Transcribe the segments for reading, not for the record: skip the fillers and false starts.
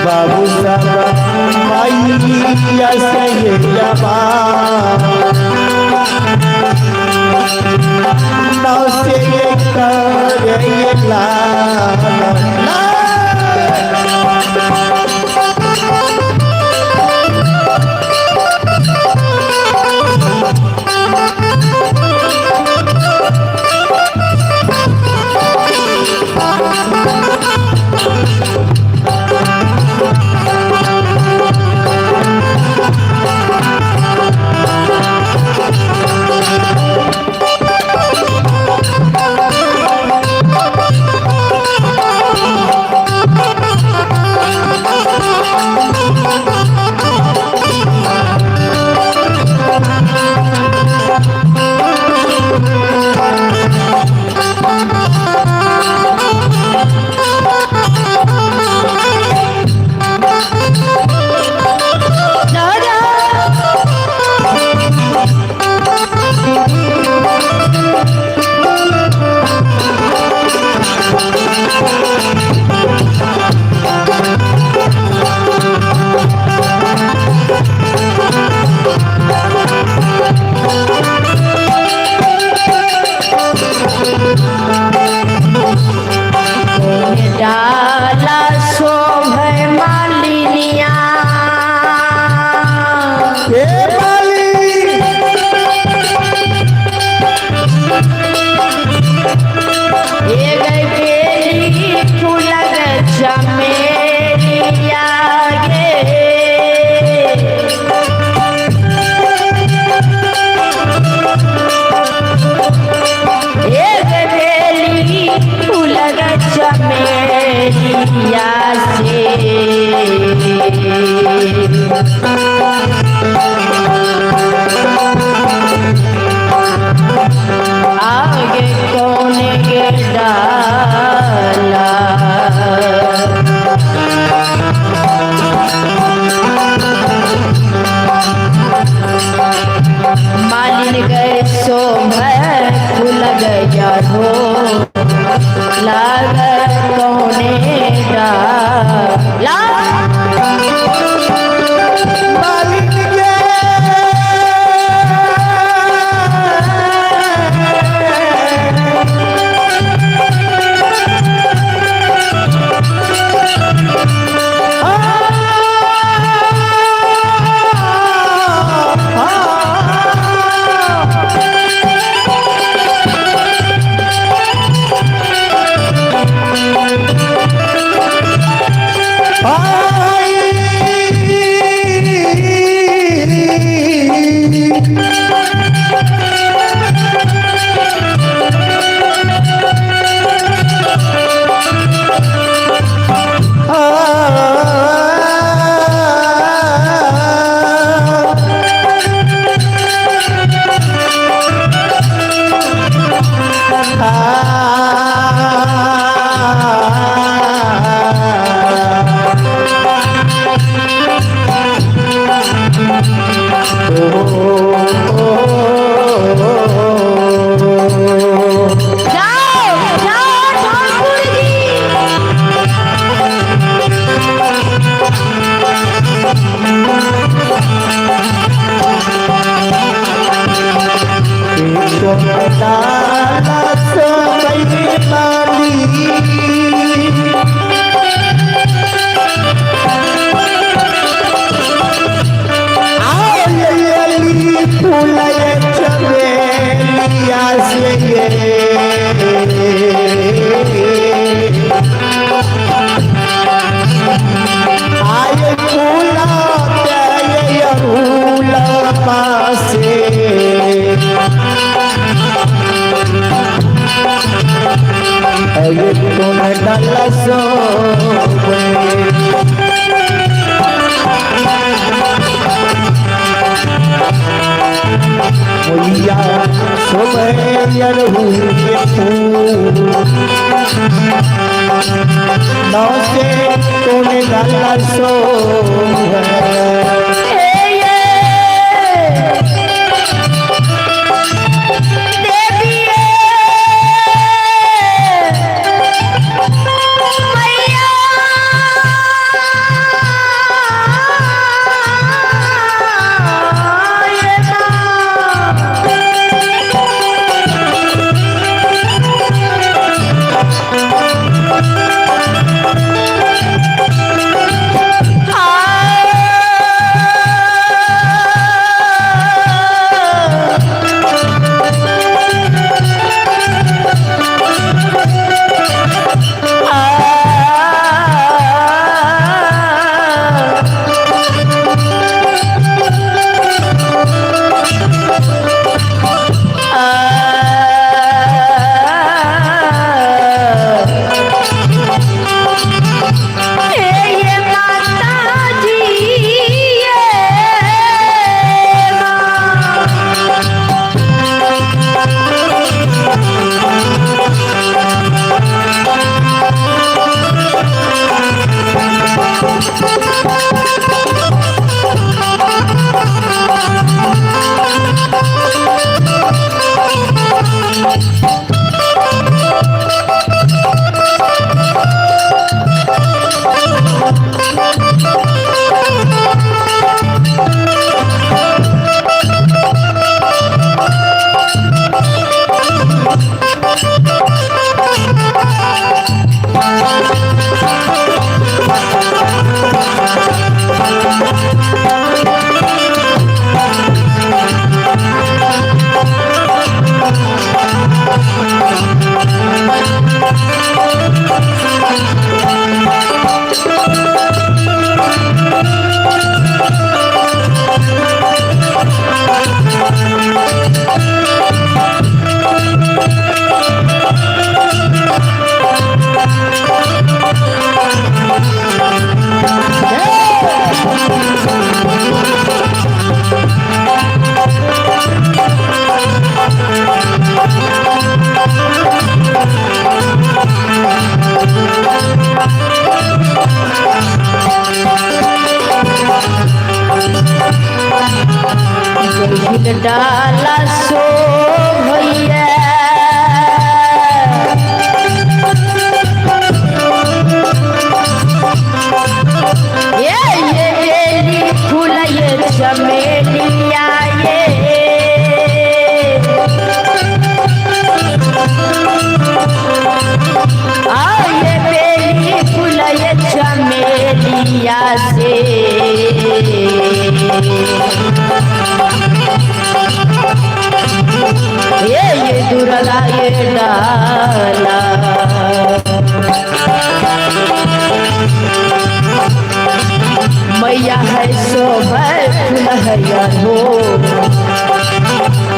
बाबू सब मैया से नौ से कर डाला शोभे मालिनिया। हे माली एक बेली फूलक चमेलिया गे। एक बेली फूलक चमेलिया से। आगे कौन के डाला। मालिन गए शोभे फूल गया हो लाग कौने डाला। मालिक के कोन डाला शोभे। मैया शोभे अरहुल के फूल, नौ से कोन डाला शोभे। डाला सो भैया ये बेली फूल ये चमेलिया ये आ ये बेली फूल ये चमेलिया से ये दुर्गा ये डाला। मैया है शोभे फूल हरियर हो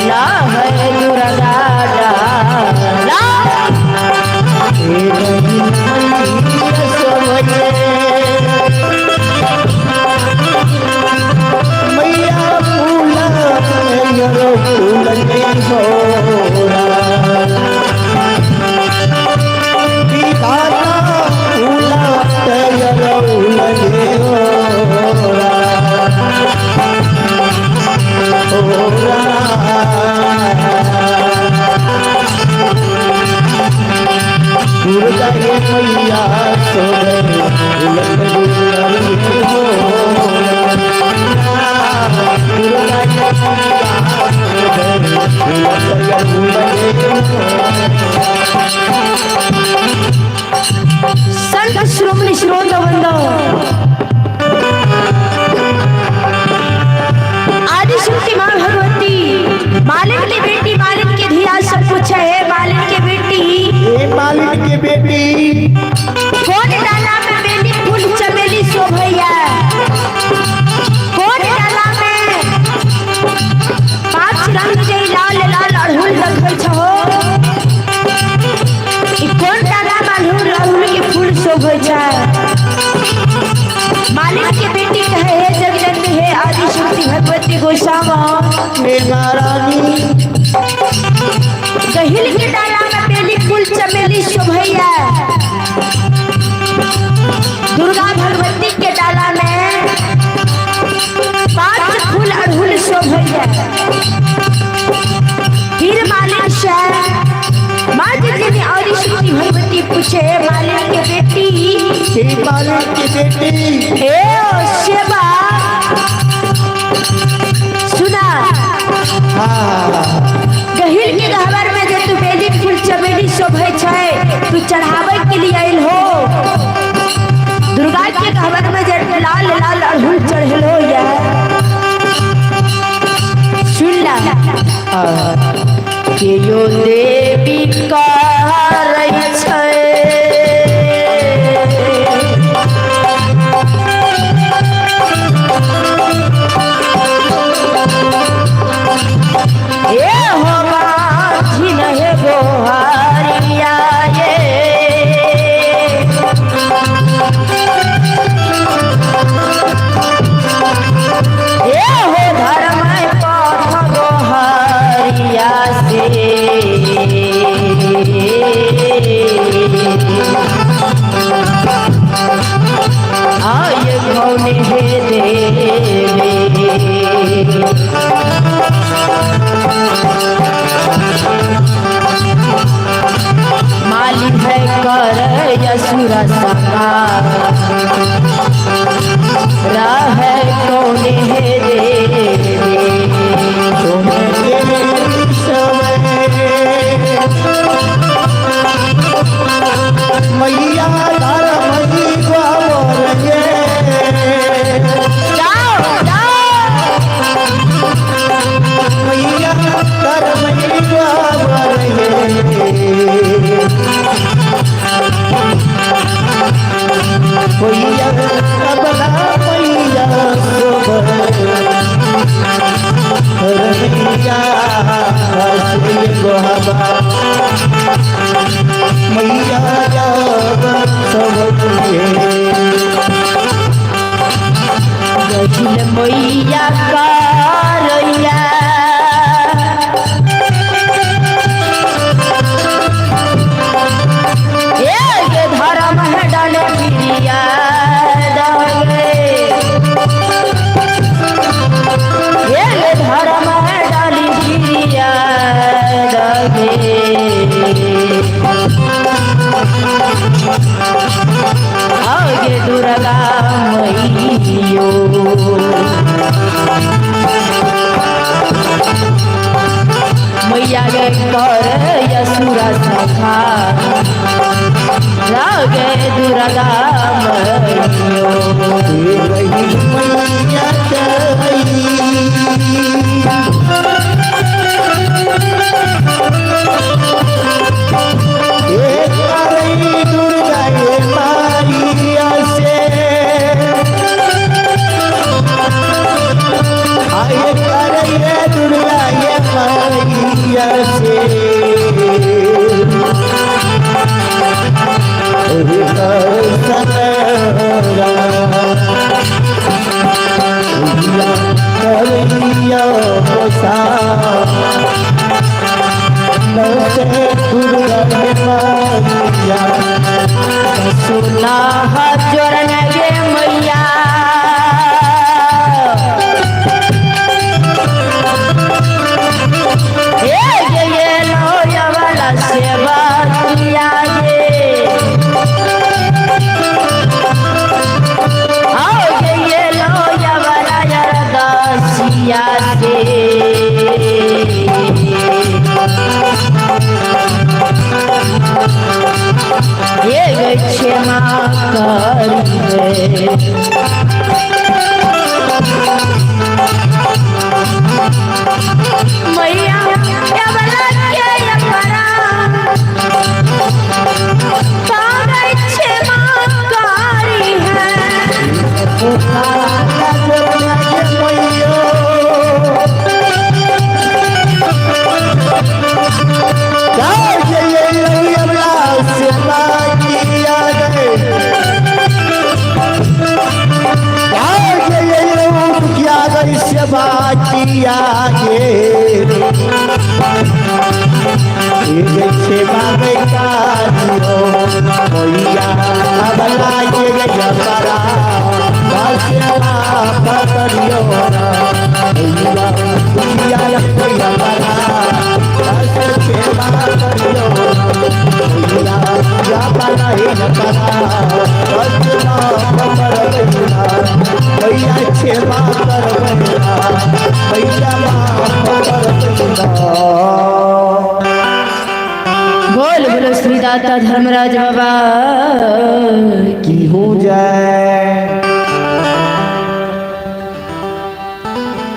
ना है दुर्गा डाला। मैया फूल फूल दुर्गा मैया संत श्रोमणी श्रोतवंद आदिशक्ति माँ भगवती मालिक की बेटी मालिक की धिया सब कुछ है मालिक की बेटी ये मालिक की बेटी कौन डाला में बेली फूल चमेली शोभैया, कौन डाला में पांच रंग के लाल लाल अड़हुल रखै छहो, कौन डाला में अड़हुल भगवती गोसावा हे महारानी। गहिल के डाला में बेली फूल चमेली शोभैया, दुर्गा भगवती के डाला में 5 फूल अड़हुल शोभैया। फिर मालिक से माँ जी ने और शक्ति भगवती पूछे मालिक के बेटी, हे मालिक की बेटी, ए ओ सेवा सुना, हाँ गहिल के गहबर में जे तू बेली फूल चमेली शोभै छै, तू चढ़ावे के लिए आयल हो। दुर्गा के गहबर में जे लाल लाल अड़हुल चढ़ल हो, या सुन ला के यो देवी करै छै, ए हो बाझिन हे गोहारिया ये, ए हो धर्म पथ गोहारिया से, आय कौन हे देवे। मालिक है कर असुर सका रह कौन हे देवे। मैया धर्म ग्वावर ये, जाओ जाओ मैया धर्म ग्वावर ये, मैया अबला मैया सोबर रमैया श्री गोहबा, मैया जब सब तुझे। गहिल मैया करैया, ए ये धर्म है डल गिरिया दगे, ए ये धर्म है डल गिरिया दगे। आगे दुर्गा मैयो, मैया गे कर असुर सखा रागे दुर्गा मैयो। मैया दुर्गा ये मारिया से, आए कर ये दुर्गा ये मारिया से, सुना जोरन गे मैया, ए ये ये लोया वाला सेवा किया ये, आओ ये ये लोया वाला अरदासिया से, ये गई क्षमा करी। मैया अबला के अपरा तारे क्षमा करी है। से सेवा किया गे, ये सेवा में काजियो मैया अब लागे गया परा बस माफ करियो ना मैया, दुनिया गया परा बस सेवा करियो मैया, या परा ही न परा बस माफ करबैना मैया, क्षमा करबैना मैया, माफ करबैना। बोल बोलो श्री दाता धर्मराज बाबा की हो जाए।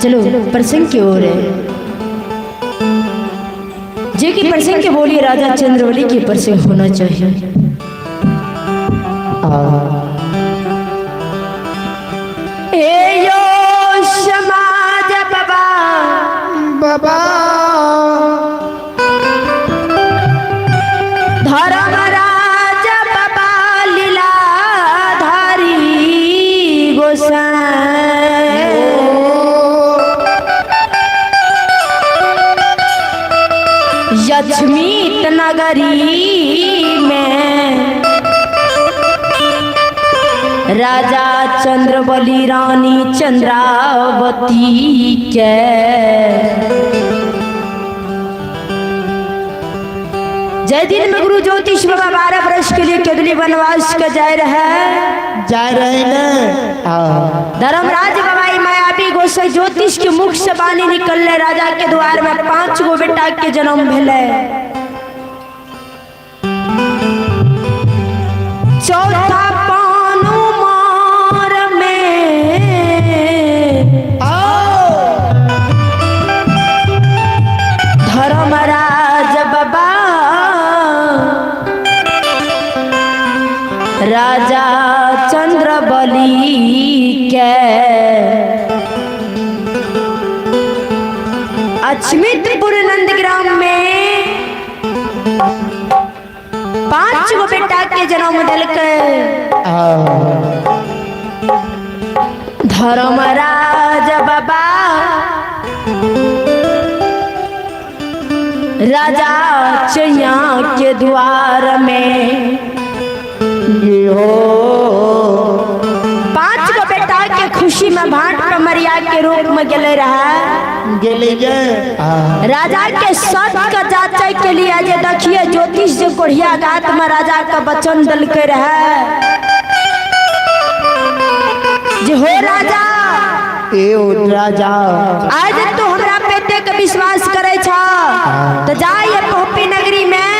चलो प्रसंग की ओर है। जे की प्रसंग के बोलिए राजा चंद्रबली के प्रसंग होना चाहिए। ए यो समाज बाबा बाबा धर्मराज बाबा लीलाधारी गोसाई लक्ष्मी नगरी में राजा चंद्रबली रानी चंद्रावती के जय दिन में गुरु ज्योतिष बाबा 12 वर्ष के लिए केदली वनवास के जाय रहे जा रहे न। धर्मराज बाबा ई मायावी गोसाई ज्योतिष के मुख से बानी निकलले, राजा के द्वार में 5 गो बेटा के जन्म भेले। चौथा पानु मार में धर्मराज बाबा राजा चंद्रबली के अछमितपुर नंदग्राम में 5 गो बेटा के जन्म दिलकै। धर्मराज बाबा राजा चैया के द्वार में ये हो 5 गो बेटा के खुशी में भाट कमरिया के रूप में गेले रहा गेले गे। राजा के सत का जांचे के लिए जे देखिए ज्योतिष जे कोढ़िया गात में राजा का वचन दिलके रहे जे हो राजा ए ओ राजा आज तू हमरा पे एतेक विश्वास करे छ तो जाइए पहुपी नगरी में,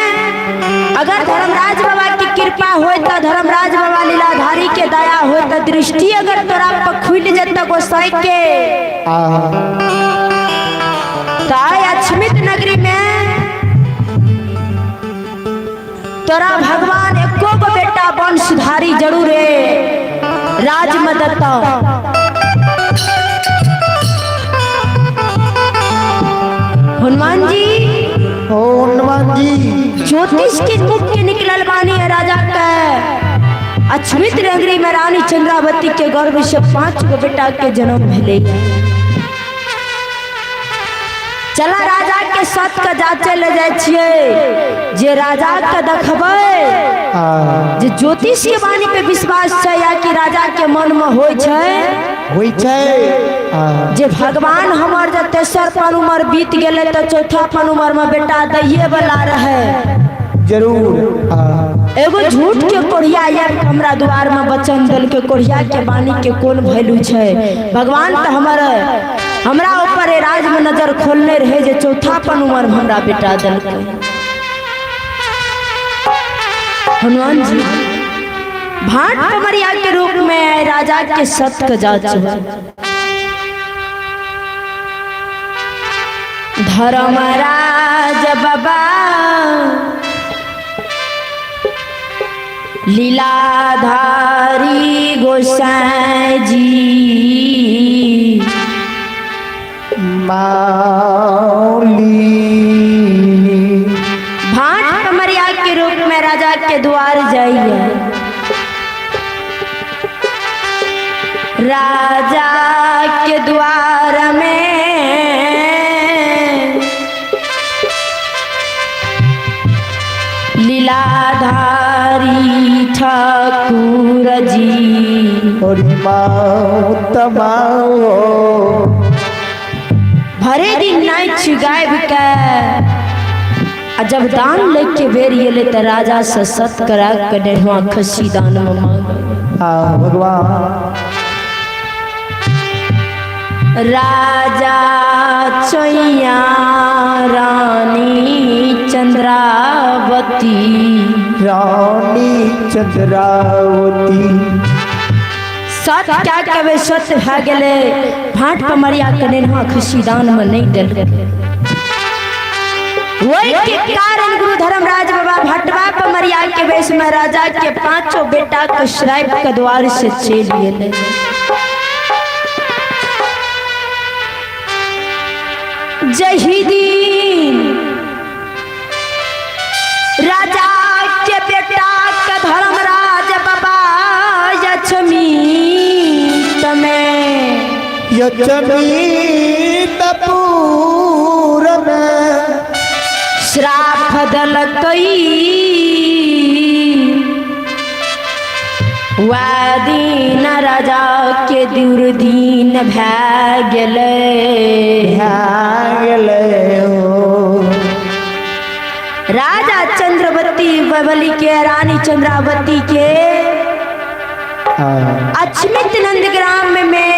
अगर धर्मराज बाबा की कृपा हो तो धर्मराज बाबा लीलाधारी के दया हो तो दृष्टि अगर तोरा पर खुल जत गोसाई के तो आय अक्षमित नगरी में तोरा भगवान एको गो बेटा वंशधारी जरूर है राज में दत्ता। हनुमान जी ओ हनुमान जी ज्योतिष के मुख के निकलल बानी है राजा के अक्षमित नगरी में रानी चंद्रावती के गर्भ से 5 गो बेटा के जन्म भेले। चला राजा के सत के जाचे ले जाय छियै जे राजा के देखबै जे ज्योतिष के वाणी पे विश्वास छै या कि राजा के मन में होय छै होय छै जे भगवान हमर जे तेसर पन उमर बीत गेलै तऽ चौथा पन उमर में बेटा दैये वाला रहे जरूर। एगो झूठ के कोढ़िया आबि के हमरा द्वार में वचन देलकै, कोढ़िया के वाणी के कोन वैल्यू छै। भगवान तऽ हमर हमरा ऊपर राज में नजर खोलने रहे जे चौथा पन उमर में हमरा बेटा देलकै। हनुमान जी भाट कमरिया के रूप में आए राजा के सत के जांच। धर्मराज बाबा लीलाधारी गोसाई जी माउली भाट कमरिया के रूप में राजा के द्वार जाइए। राजा के द्वार में ओरी मातमा हो। भरे दिन नाच गायब के आ जब दान लेके बेर एले त राजा से सत करा के नेढ़वा खस्सी दान में मांग। आ भगवान। राजा चैया रानी चंद्रावती, रानी चंद्रावती। सत क्या कबे सत भए गेलै, भाट पमरिया के नेनवा खुशी दान में नहीं देलकै। वही के कारण गुरु धर्मराज बाबा भटवा पमरिया के वेश में राजा के पांचों बेटा के श्राप के द्वार से चल गेलै। जही दिन राजा के बेटा के धर्मराज बाबा लक्ष्मी तमें यचमी तपूर में श्राप दलकई, वह दिन राजा के दुर्दीन भए गेलै। गेलै हो। राजा चंद्रवती बबली के रानी चंद्रावती के अक्षमित नंदग्राम में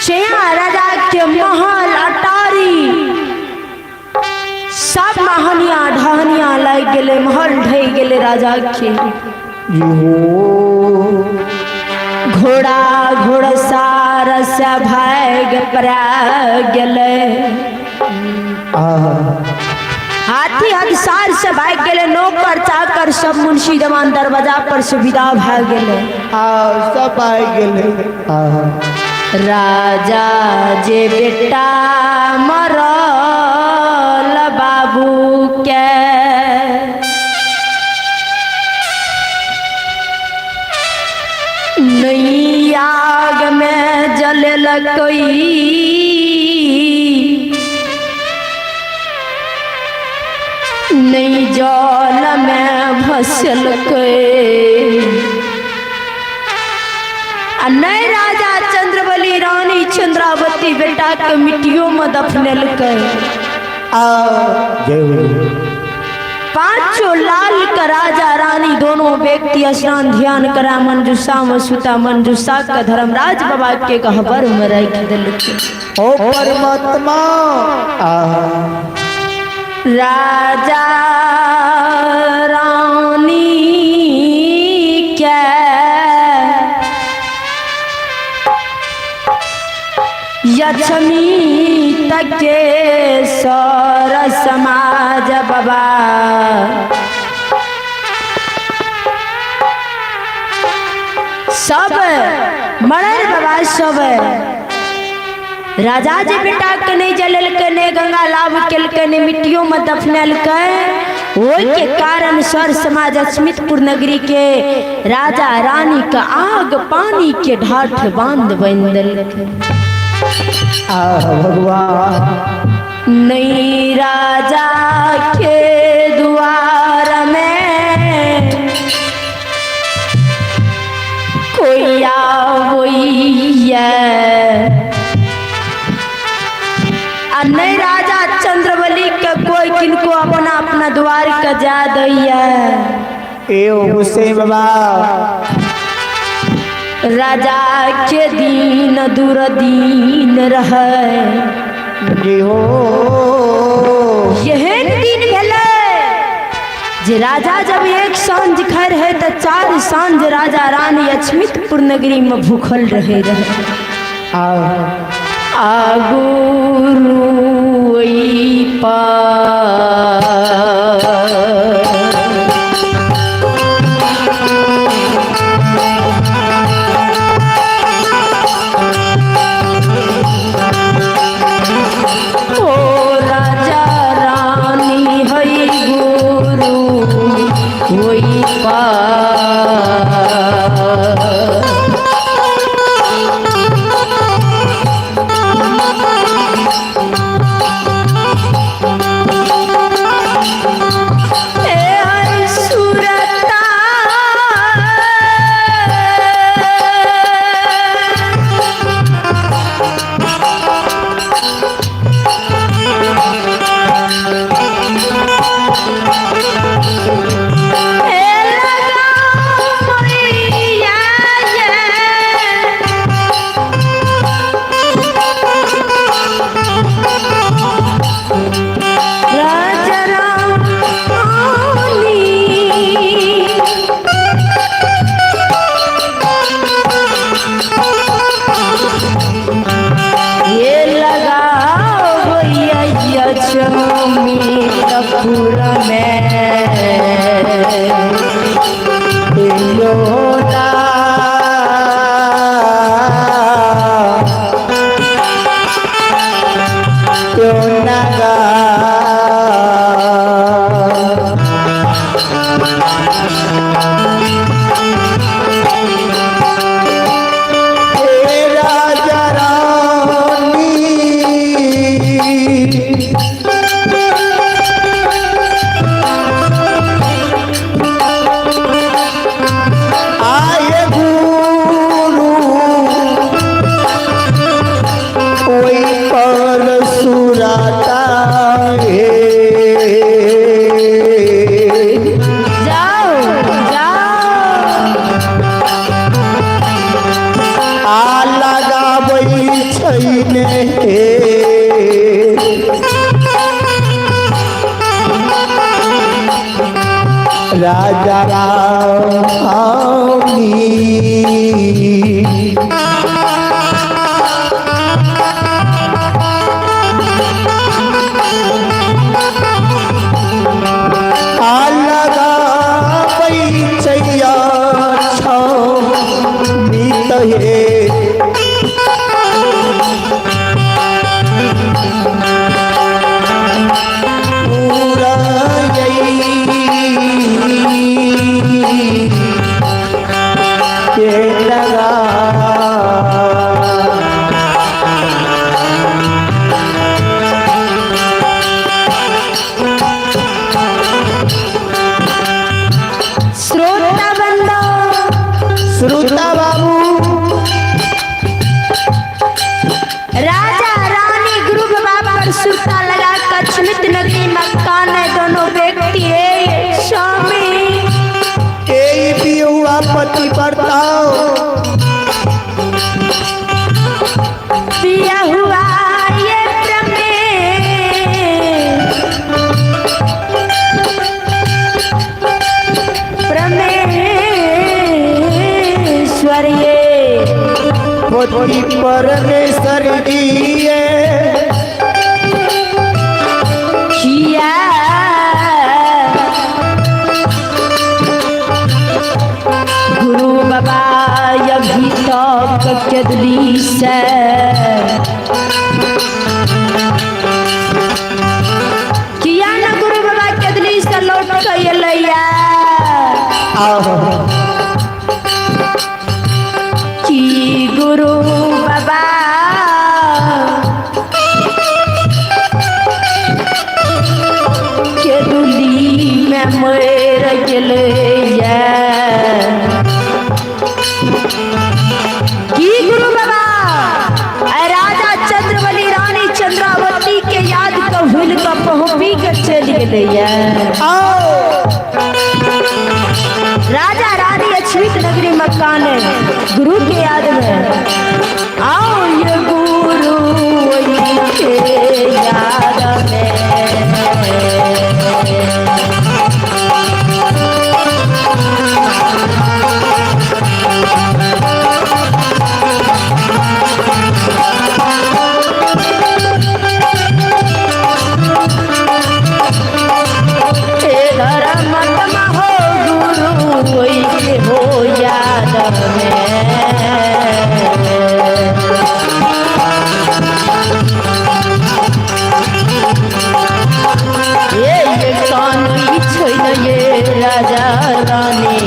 चया राजा के महल अटारी सब महनिया ढहनिया लग गेलै, महल ढहि गेलै राजा के। यो घोड़ा घोड़सार से भाग परा गेलै, हाथी हथसार से भाग गेलै, नौकर चाकर सब मुंशी दवान दरवाजा पर से विदा भए गेलै। आ सब आइ गेलै। राजा जे बेटा मरल बाबू के नहीं आग में जलेलकै, नहीं जल में भसलकै, आ नहीं राजा चंद्रबली रानी चंद्रावती बेटा के मिट्टियों में दफनेलकै। आ जय हो। पांचों लाल का राजा रानी दोनों व्यक्ति स्नान ध्यान करा मंजूषा में सुता मंजूषा का धर्मराज बाबा के गहबर में रख दिलकै। ओ परमात्मा। आ राजा रानी के लक्ष्मी तक के सर समाज बाबा सब मरल बाबा सब राजा जे बेटा के नहीं जलेलकै, नहीं गंगा लाभ केलकै, नहीं मिट्टियों में दफनेलकै, ओहि के कारण सर समाज अस्मितपुर नगरी के राजा रानी के आग पानी के ढाठ बांध बन देलकै। आ भगवान। नहीं राजा के द्वार में कोई आवैया आ नहीं राजा चंद्रबली के कोई किनको अपना अपना द्वार के जा दैया। ए ओ गुस्से बाबा। राजा के दीन दूर दीन रहे। जी हो। एहन दिन भेलै जे राजा जब एक सांझ खाइ रहे तऽ चार सांझ राजा रानी अक्षमितपुर नगरी में भूखल रहे रहे। आ आगुरु पर ओ राजा रानी हई गुरु ओई पार। सोना क्यों नगा। हे राजा रानी आए गुरु वही पर सुराता है। जाओ जाओ। आ लगाबै छै ने राजा रानी। आ लगाबै छैया छौ बीत हे। के लगा। श्रोता बंदो, श्रोता बाबू, राजा रानी गुरु बाबा पर सुरता लगा कछमित नगरी मकान है दोनों व्यक्ति है स्वामी। ए पियुआ पति बरताओ पिया हुआ ये प्रमेश्वर ये पति परमेश्वर दिए किया गुरु बाबा अभी तक केदली से किया न गुरु बाबा केदली से लौट के अयलैया। आहो कि गुरु बाबा के दुली में मर गेलैया। की गुरु बाबा आइ राजा चंद्रबली रानी चंद्रावती के याद के भूल के पहुँची के चलि गेलैया। आओ राजा रानी अछमित नगरी मकान गुरु के याद में आओ ये गुरु के याद में। हे धर्म हो गुरु के हो याद में। ये कान छैन ये राजा रानी।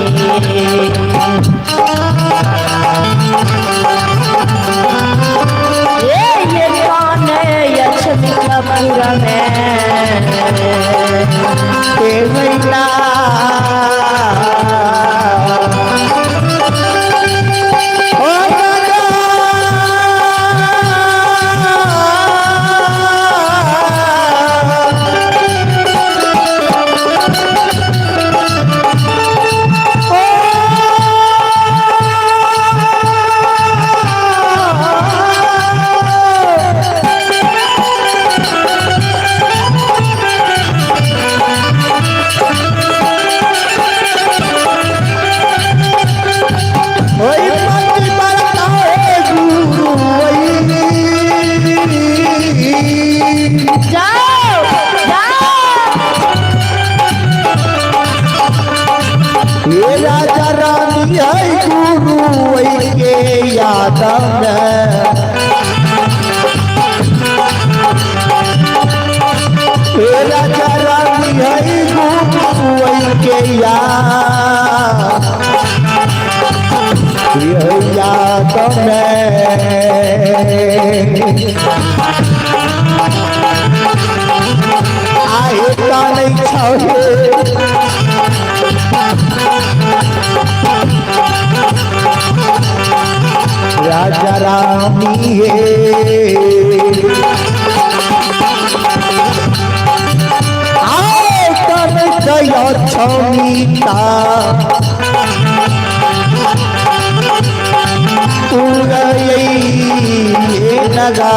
ये कान अक्षमिकापुर में। हे मैना। है गुरु के याद में। राजा रानी है गुरु के याद, याद में। आए कानै छहे राजा रानी हे, आए कानै छयो छमिता पुरयै नगा।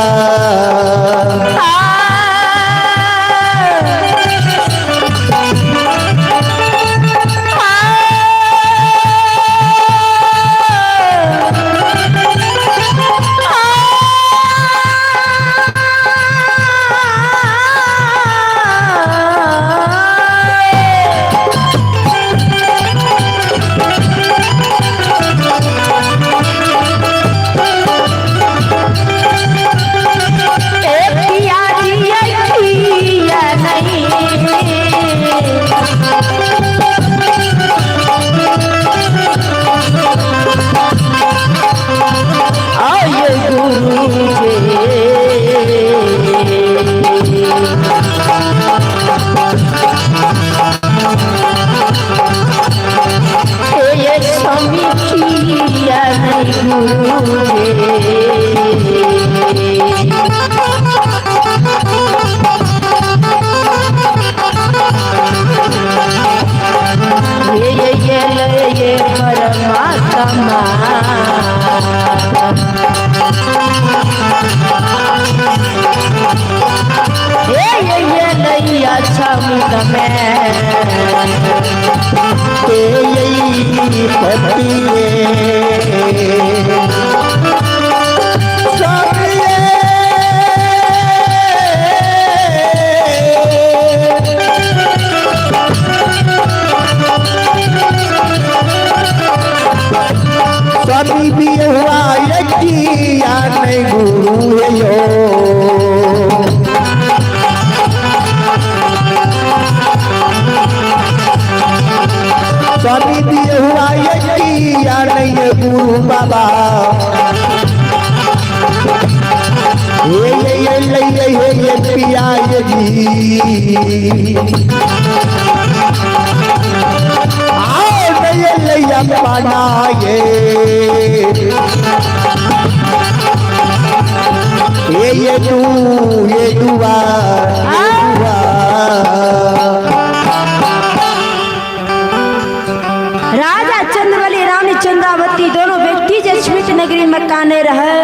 स्वामी भी हुआ यज्ञ नहीं गुरु है यो। स्वामी भी हुआ यज्ञ नहीं गुरु बाबा। ये ये ये ये ये ये पिया ये जी आओ ये ले पाना ये ये तू ये दुआ ये दुआ। राजा चंद्रबली रानी चंद्रावती दोनों व्यक्ति जे स्मित नगरी में काने रहे।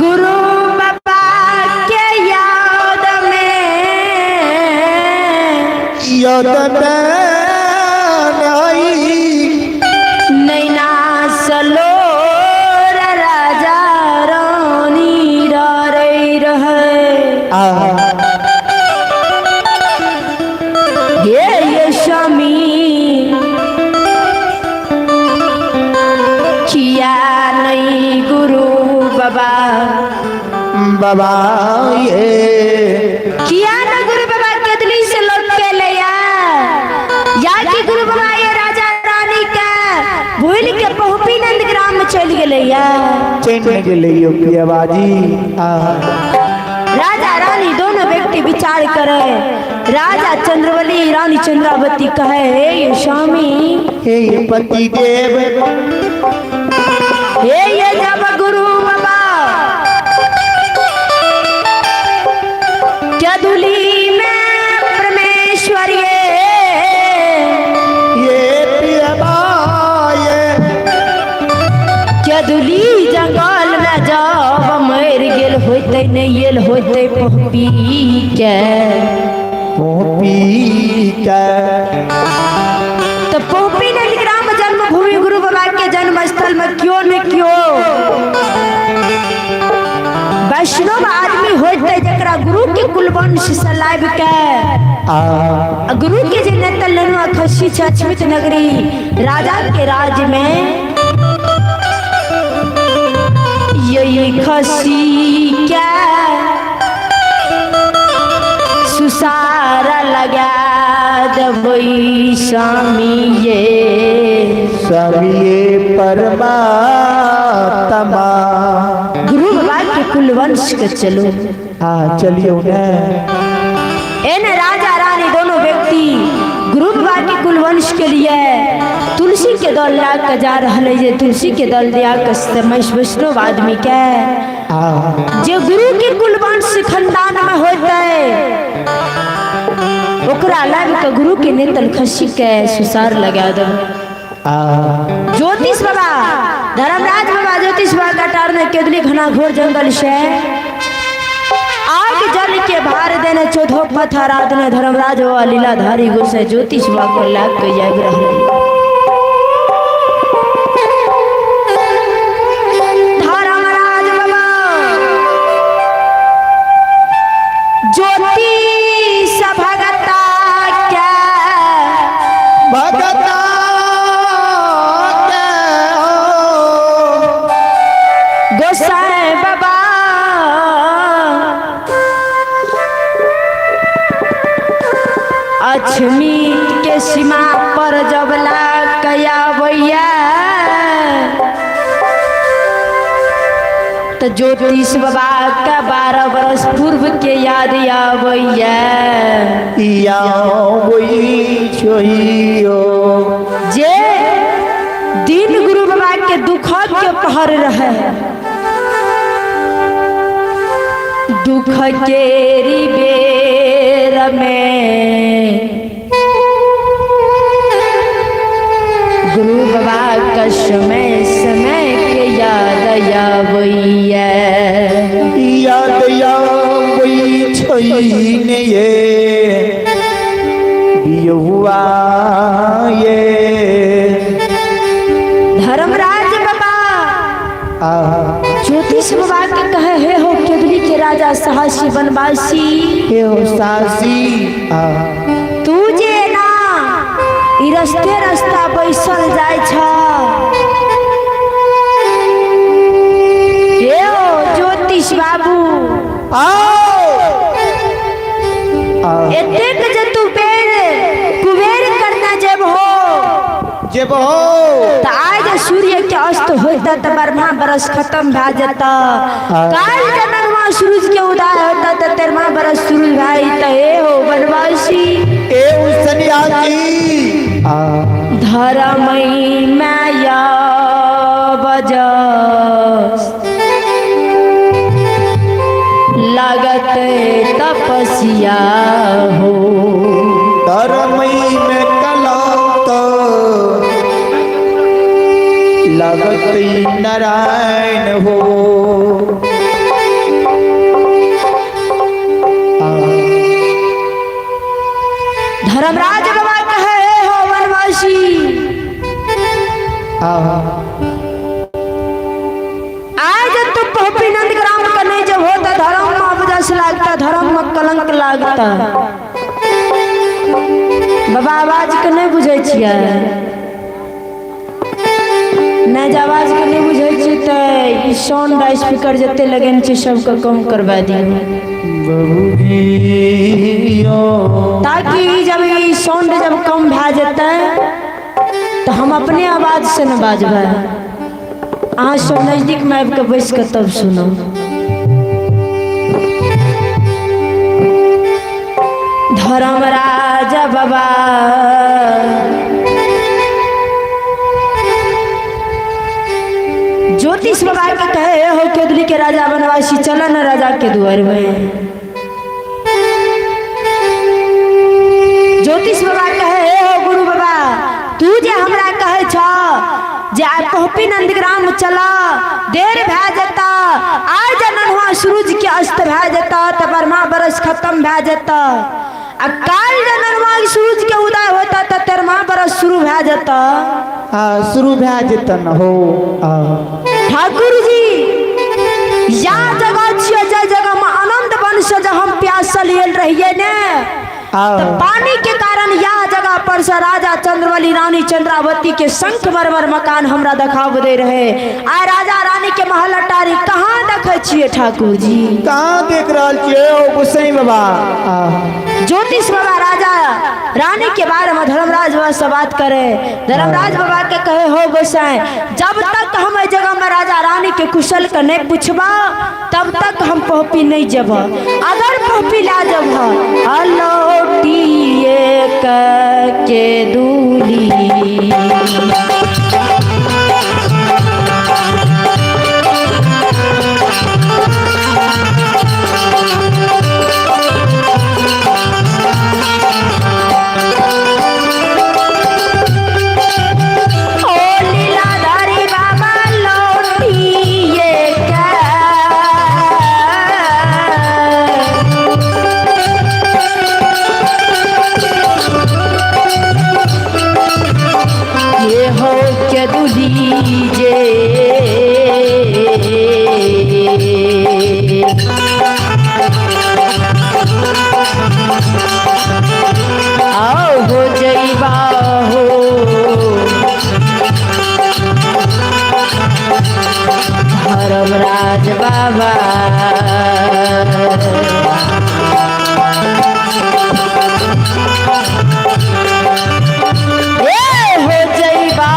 गुरु बाबा के याद में याद में आई नैना सलोर राजा रानी रहे रहे। हे स्वामी किया नहीं गुरु बाबा बाबा ये किया न गुरु बाबा केदली से लौट के ले या कि गुरु बाबा ये राजा रानी के भूल के पहुपी नंद ग्राम में चल गेले या चैन गेले यो पियाबाजी। राजा रानी दोनों व्यक्ति विचार करे। राजा चंद्रबली रानी चंद्रावती कहे हे स्वामी हे पति देव हे ये जब गुरु बाबा चदुली में परमेश्वर ये पियाबा ये चदुली जंगल में जब मर गेल होते नहीं गेल होते पपी के पपी के। तो पपी ने ग्राम जन्मभूमि गुरु बाबा के जन्म स्थल में क्यों न क्यों वैष्णव आदमी होते जकरा गुरु के कुलवंश से लाइब के आ गुरु के जे नेतल ननुआ खसी छै अछमित नगरी राजा के राज में यही खसी के सुसारा लगा देबै स्वामी ये स्वामी परमात्मा। गुरु बाबा के कुलवंश के चलो। हाँ चलियो ने। एने राजा रानी दोनों व्यक्ति गुरु बाबा के कुलवंश के लिए तुलसी के दल ला के जा रहा है जे तुलसी के दल दिया के वैष्णव आदमी के जे गुरु के कुलवंश खानदान में होते ओकरा लाब के गुरु के नेतल खसी के सुसार लगा दो। ज्योतिष बाबा धर्मराज बाबा ज्योतिष बाबा कटार ने केदली घना घोर जंगल से आग जल के भार देने चौधो पत्थर आदने धर्मराज बाबा लीलाधारी गोसाई ज्योतिष बाबा को लाग के जाग रहे। धर्मराज बाबा ज्योतिष भगता क्या भगता के गोसाई बाबा अछमी के सीमा पर जब कया भैया तो ज्योतिष बाबा का 12 बरस पूर्व के याद आबैया या वही छोइयो जे दिन गुरु बाबा के दुख के पहर रहे दुख के बेर में गुरु बाबा का समय समय के याद आबैया याद आबै छैने ये बियहुआ ये। धर्मराज बाबा आ ज्योतिष बाबा के कहे हे हो केदली के राजा साहसी बनवासी हे हो सासी। आ तू जे ना ई रस्ते रास्ता बैसल जाय छ हे हो ज्योतिष बाबू आओ आ एतेक जे तू बेर कुबेर करना जेब हो जेब हो त आज सूर्य के अस्त होता त 12 बरस खत्म भा जाता काल के नरवा सूरज के उदय होता त 13वां बरस शुरू भाई त हे हो बनवासी ए सन्यासी। आ धर्मई माया बजस लागत तपस्या हो धर्मई में कलौत लगत नारायण हो। धर्मराज बाबा कहे हो वनवासी आ आज तो पहुपी नंद ग्राम का नहीं जब होता धर्म में अपजस लागता धर्म में कलंक लागता। बाबा आवाज के नहीं बुझे छियै नहीं जे आवाज के नहीं बुझे छियै त ई साउंड स्पीकर जते लगेने छै सबके कम करवा दियौ ताकि जब ई साउंड जब कम भए जेतै तो हम अपने आवाज से न बाजबै। अहाँ सब नजदीक में आबि के बैस के तब सुनब। धर्मराज बाबा ज्योतिष बाबा के कहे हो केदली के राजा बनवासी चल न राजा के दुआर में। ज्योतिष बाबा कहे हो गुरु बाबा तू जे हमरा कहे छ जे आइ पहुपी नंदग्राम चला देर भए जेता आइ जे नन्हा सूरज के अस्त भए जेता त 12 बरस खत्म भए जेता आ काल्हि जे नन्हा सूरज के उदय होता त 13वां बरस शुरू भए जेता। हाँ शुरू भए जेता न हो। ठाकुर जी या जगह छियै जे जगह में आनंद कारण से जब हम प्यासल आयल रहिए ने आओ। तो पानी के कारण यह जगह पर से राजा चंद्रबली रानी चंद्रावती के शंख मरमर मकान हमरा देखाब दे रहे। आय राजा रानी के महल अटारी कहाँ देखे छिए ठाकुर जी? कहाँ देख रहल छियै ओ गोसाई बाबा? आ, ज्योतिष बाबा राजा रानी के बारे में धर्मराज बाबा से बात करे। धर्मराज बाबा के कहे हो गोसाई, जब तक हम एहि जगह में राजा रानी के कुशल के नहीं पूछबा तब तक हम पहुपी नहीं जब। अगर पहुपी ला जब अलौटिए के दूली ओ लीलाधारी बाबा लौटिए के ये हो के दुली जे आओ हो जइबा हो धर्मराज बाबा। ए हो जइबा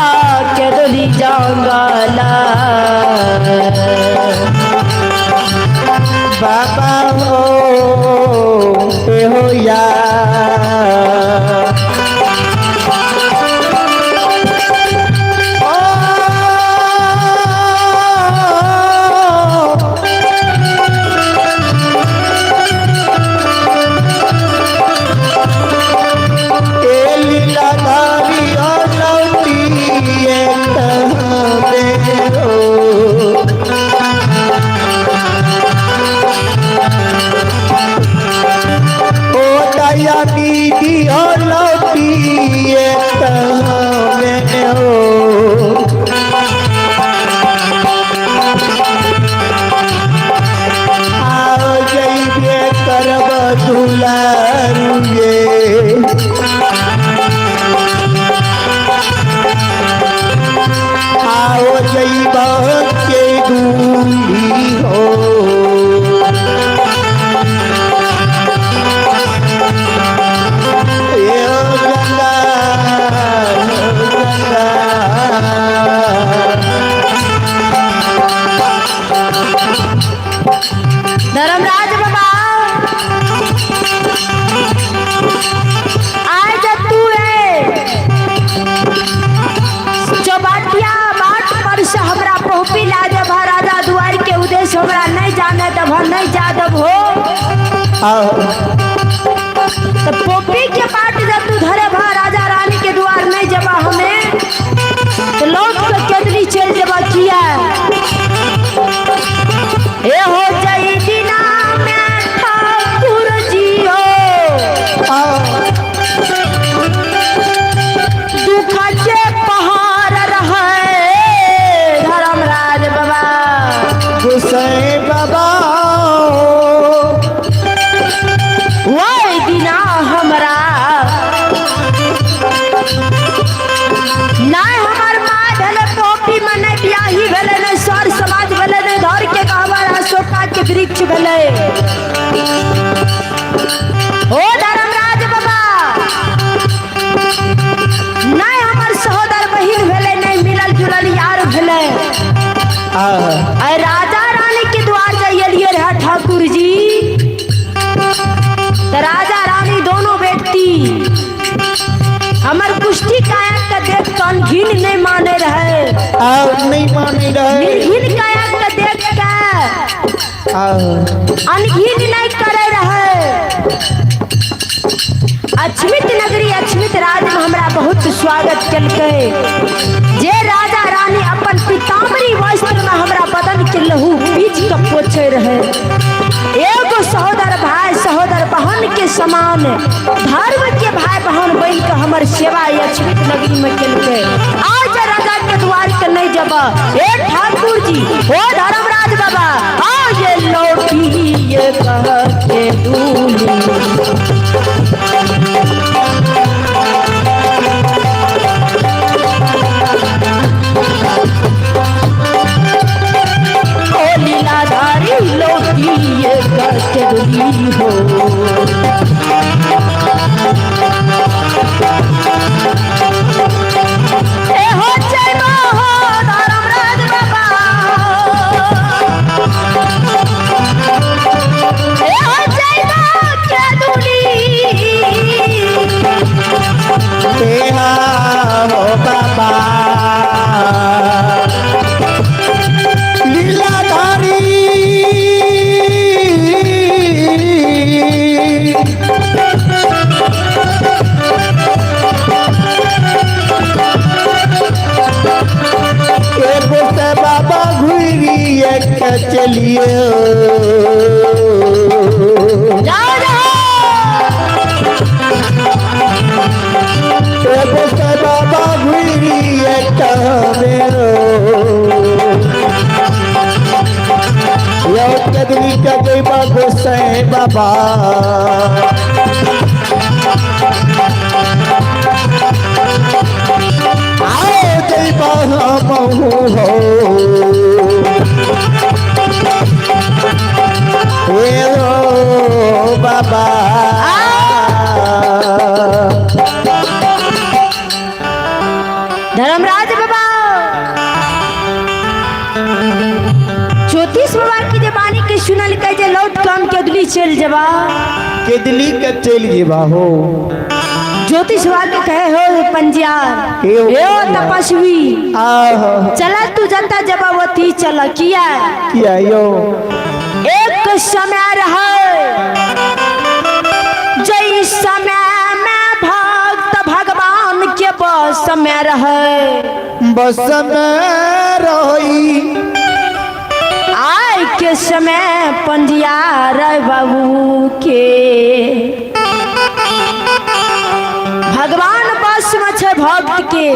के दुली जंगला बाबा हो ए हो या ओ, ए लीलाधारी अलौटिए कहबे हो। ओ दया दीदी अलौटिए कहबे हो। आओ जइबे करब दुलारुए। आओ जइब के दूली हो। ए ओ गंगा, ओ गंगा। धर्मराज बाबा आय जब तू है चौबाटिया बाट पर से हमरा पहुपी ला देब राजा दुआर के उद्देश्य हमरा नहीं जाने देब, नहीं जा देब हो। आओ तो पोपी के बाट जब तू धरे भा राजा रानी के द्वार नहीं जबा हमें तो लौट के केदली चल जबा किया ए हो जई दिना में ठाकुर जी हो आओ दुख के पहाड़ रहे धर्मराज बाबा। गोसाई बाबा वही दिना हमरा नहीं हमार माँ भेले पोपी में नहीं बियाही भेले, नहीं सर समाज भेले, नहीं धर के कहवर अशोका के वृक्ष भेले। ओ धर्मराज बाबा नहीं हमार सहोदर बहिन भेले, नहीं मिलल जुलल यार भेले। आओ अरे राजा रानी के द्वार जाइए रहा ठाकुर जी। तो राजा रानी दोनों व्यक्ति हमर कुष्ठी काया के देख के अनघिन नहीं माने रहे। आओ नहीं माने रहे। निर्घिन काया के देख के आओ अनघिन नहीं करे रहे। अछमित नगरी अछमित राज में हमरा बहुत स्वागत केलकै। जे राजा रानी अपन पीताम्बरी वस्त्र में हमरा बदन के लहू पीच के पोछे रहे। एगो सहोदर भाई सहोदर बहन के समान धर्म के भाई बहन बन के हमर सेवा अछमित नगरी में केलकै। आज राजा के द्वार के नहीं जब ए ठाकुर जी ओ धर्मराज बाबा आज लौटी ये कह के के चलिए। जाओ जाओ। एगो के बाबा घुरी मेरो यो कदली के जइबा गोसाई बाबा। आओ जइबा हमहु हो ए ओ बाबा। धर्मराज बाबा ज्योतिष बाबा की जे वाणी के सुनल के जे लौट कम के दिल्ली चल जबा। केदली के चल जेबा हो। ज्योतिष बाबा के कहे हो पंजियार हे ओ हे ओ तपस्वी आह चला तू जनता जबा वती चल किया किया यो एक समय रहे जय समय में भक्त भगवान के बस में रहे। बस में रही आय के समय पंजियार बाबू के भगवान बस में छे भक्त के।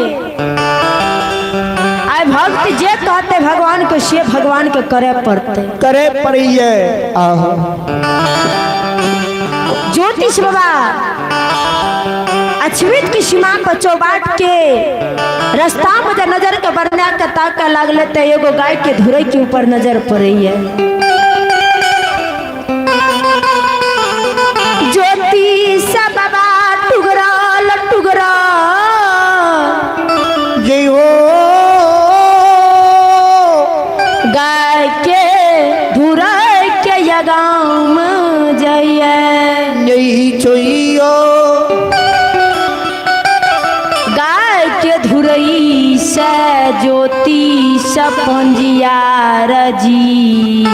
आय भक्त जे कहते भगवान के से भगवान के करे पड़ते करे पड़िए। आह ज्योतिष बाबा अछवित की सीमा पर चौबाट के रास्ता में जब नजर के बरना के ताका लागले तो एगो गाय के धुरे के ऊपर नजर पड़े है। ज्योतिष बाबा टुगरल टुगरल जय हो गाय के धुरे के यगाम जइए यही छोइयो गाय के धुरई से ज्योतिष पंजियार जी।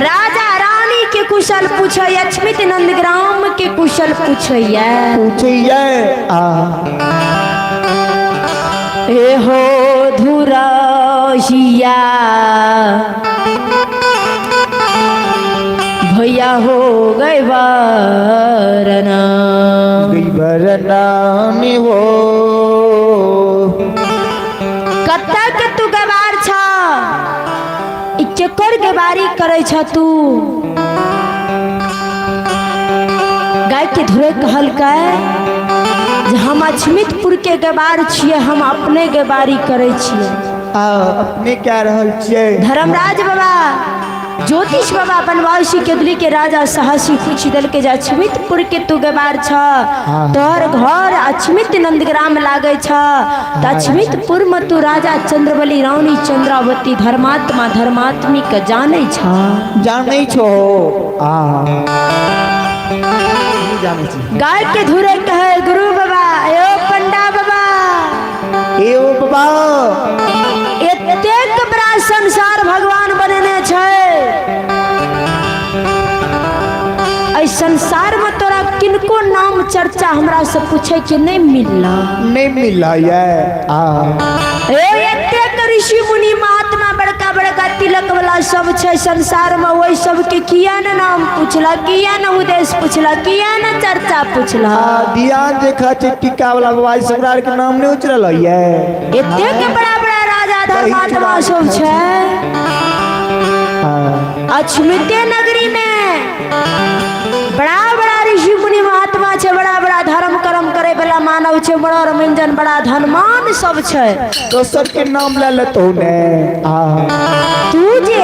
राजा रानी के कुशल पूछैया अक्षमित नंदग्राम के कुशल पूछैया पूछिए। आ ए हो धुरहिया भैया हो गए वरना बरनानी हो कतक तू गवार छ ई केकर गवारी करै छ तू। गाय के धुरे कहलकै जे हम अक्षमितपुर के गवार छियै, हम अपने गवारी करै छियै। आ अपने क्या रहल छियै। धर्मराज बाबा ज्योतिष बाबा बनवासी केदली के राजा साहसी पूछि देलकै जे अक्षमितपुर के तू गवार छ, तोहर घर अक्षमित नंदग्राम लागै छ, तऽ अक्षमितपुर में तू राजा चंद्रबली रानी चंद्रावती धर्मात्मा धर्मात्मी के जानै छ। जानै छो। आ गाय के धुरे कहे गुरु बाबा ए पंडा बाबा ए ओ बाबा एतेक बड़ा संसार भगवान बनेने छै, एहि संसार में तोरा किनको नाम चर्चा हमरा से पूछे के नहीं मिलला। नहीं मिला ये। आ ए एतेक ऋषि मुनि महात्मा बड़का बड़का तिलक वाला सब छै संसार में, ओहि सब के किया ने नाम पूछला, किया ने उद्देश्य पूछला, किया ने चर्चा पूछला। आ ध्यान देखा छै टीका वाला बाबा हमरा के नाम नहीं उचरल ये। एतेक बड़ा बड़ा राजा धर्मात्मा सब छै अक्षमिते नगरी में, बड़ा बड़ा ऋषि मुनि महात्मा छै, बड़ा बड़ा धर्म कर्म करे वाला मानव छै, बड़ा रमंजन बड़ा धनमान सब छै। दोसर के नाम ले लेतो ने। आ तू जे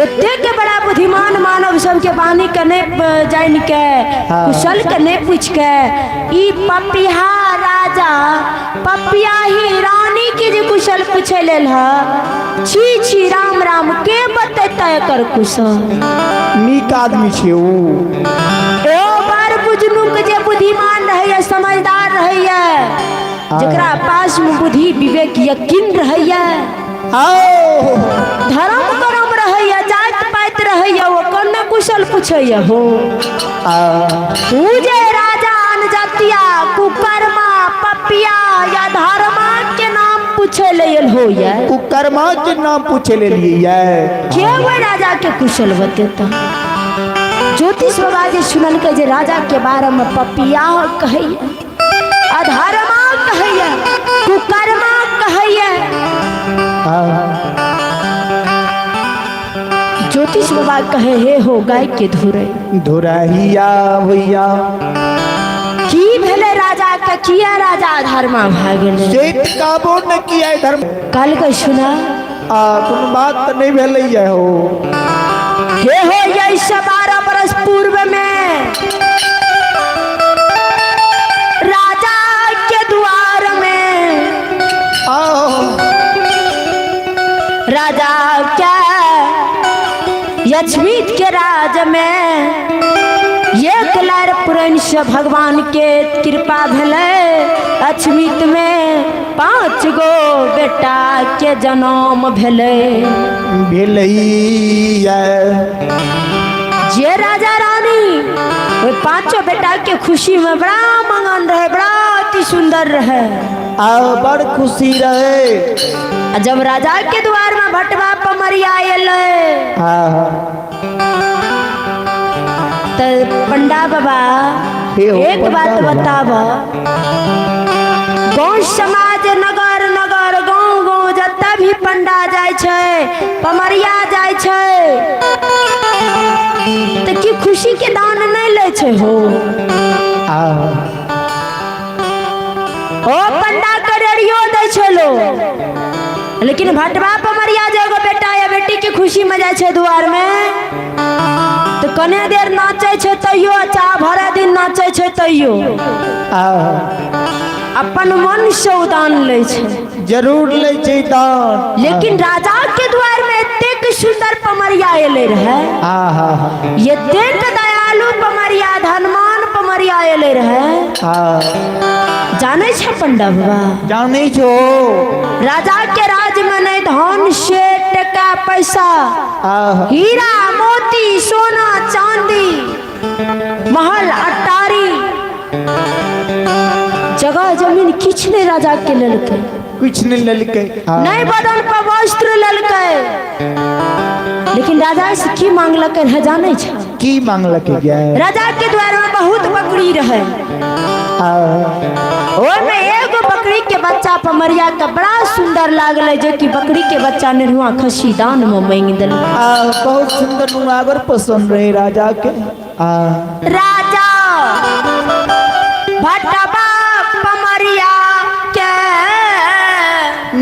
एतेक बड़ा बुद्धिमान मानव सबके वाणी के नहीं जान के कुशल के नहीं पूछ के ई पपिहा राजा पपिया ही रानी के जे कुशल पूछे लेल ह, छी छी राम राम के बतेता एकर कुशल। नीक आदमी छै ऊ। ओ बार बुझनुक जे बुद्धिमान रहैया समझदार रहैया जकरा पास में बुद्धि विवेक यकीन रहैया आओ धर्म कर्म रहैया जात पात रहैया ओकर न कुशल पूछैया हो। आ तू जे राजा अनजातिया कुकर्मा पपिया या धर्मा के नाम पूछ पूछे ले आयल हो ये। कुकर्मा के नाम पूछे ले लिए ये। के वो राजा के कुशल बतेता? ज्योतिष बाबा जे सुनल के जे राजा के बारे में पपिया कहैया, अधर्मा कहैया, कुकर्मा कहैया। ज्योतिष बाबा कहे हे हो गाय के धुरे धुरहिया भैया। की भेले राजा के? किया राजा अधर्मा भए गेलै? से काबो न किया धर्म। कल के सुना आ कोनो बात तऽ नहीं भेलै ये हो। हे हो यही से 12 बरस पूर्व में राजा के द्वार में आओ राजा के यक्षमित के राज में एक लार पुरन से भगवान के कृपा भेलै। अक्षमित में 5 गो बेटा के जन्म भेलै। भेलै जे राजा रानी ओहि पांचों बेटा के खुशी में बड़ा मगन रहे, बड़ा अति सुंदर रहे। आ बड़ खुशी रहे। आ जब राजा के द्वार में भटवा पमरिया एलै हाँ त पंडा बाबा हे हो एक पंडा बात बाबा। बताब, गाँव समाज नगर नगर गाँव गाँव जतऽ भी पंडा जाइ छै, पमरिया जाइ छै, तऽ की खुशी के दान नहि लै छै हो? आ ओ पंडा के रेडियो दै छै लोग, लेकिन भटवा पमरिया जे एगो बेटा या बेटी के खुशी में जाइ छै दुआर में तऽ कने देर नाचै छै तैयो, चाह भरे दिन नाचै छै तैयो आ अपन मन से उदान लै छै। जरूर लै छै दान। लेकिन राजा के द्वार में एतेक सुंदर पमरिया एलै रहे, आ हा हा एतेक दयालु पमरिया, धनमान पमरिया एलै रहे। आ जानै छै पंडा बाबा? जानै छो। राजा के राज में नहीं धन से टका पैसा, आ हीरा मोती सोना चांदी, महल अटारी, जगह जमीन किछु नहीं राजा के लेलकै। कुछ नहीं लेलकै। नहीं बदन पर वस्त्र लेलकै, लेकिन राजा से की मांगलकै है जानै छै? की मांगलकै गे? राजा के द्वार में बहुत बकरी रहे, आ ओहिमे एगो बकरी के बच्चा पमरिया के बड़ा सुंदर लागलै, जे कि बकरी के बच्चा नेनुआ खस्सी दान में मांगि देलकै। आ बहुत सुंदर नुआगर पसंद रहे राजा के। आ राजा भटवा पमरिया के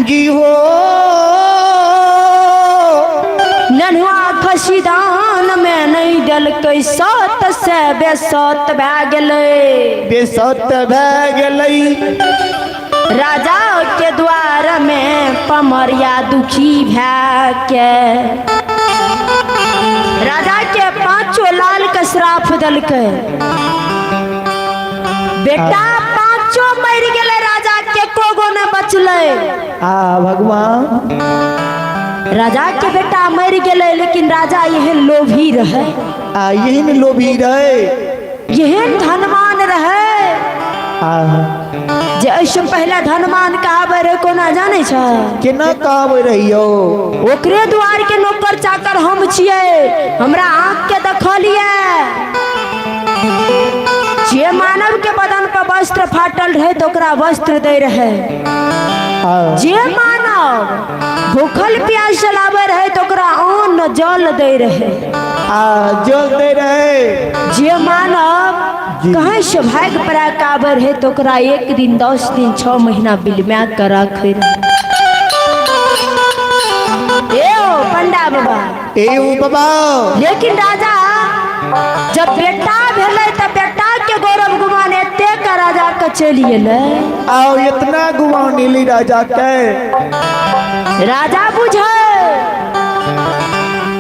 जी हो नेनुआ खस्सी दान में नहीं देलकै, सत से बेसत भए गेलै। बेसत भए गेलै। राजा के द्वार में पमरिया दुखी भए के राजा के पांचों लाल के श्राप देलकै। बेटा पांचों मरि गेलै, राजा के एको गो नहि बचलै। आ भगवान राजा के बेटा मरि गेलै, लेकिन राजा एहन लोभी रहे। आ यही ने लोभी रहे, एहन धनवान रहे आ जे एहिसँ पहिले धनवान कहाबै रहे कोना जानै छै? केना कहबै रहियो? ओकरे द्वार के नौकर चाकर हम छियै, हमरा आँख के देखलियै जे मानव के बदन पर वस्त्र फाटल रहे तो ओकरा वस्त्र दै रहे, जे मानव भूखल प्यासल आबै रहे तो ओकरा अन्न जल दै रहे। आ जल दै रहे। जे मानव कहीं से भाग पड़ा के आबै रहे तो ओकरा 1 दिन 10 दिन 6 महीना बिलमा के राखै रहे। ए ओ पंडा बाबा, ए ओ बाबा। लेकिन राजा जब बेटा भेलै तऽ बेटा के गौरव गुमान एतेक राजा के चलि गेलै। आओ इतना गुमान एलै राजा के। राजा बुझै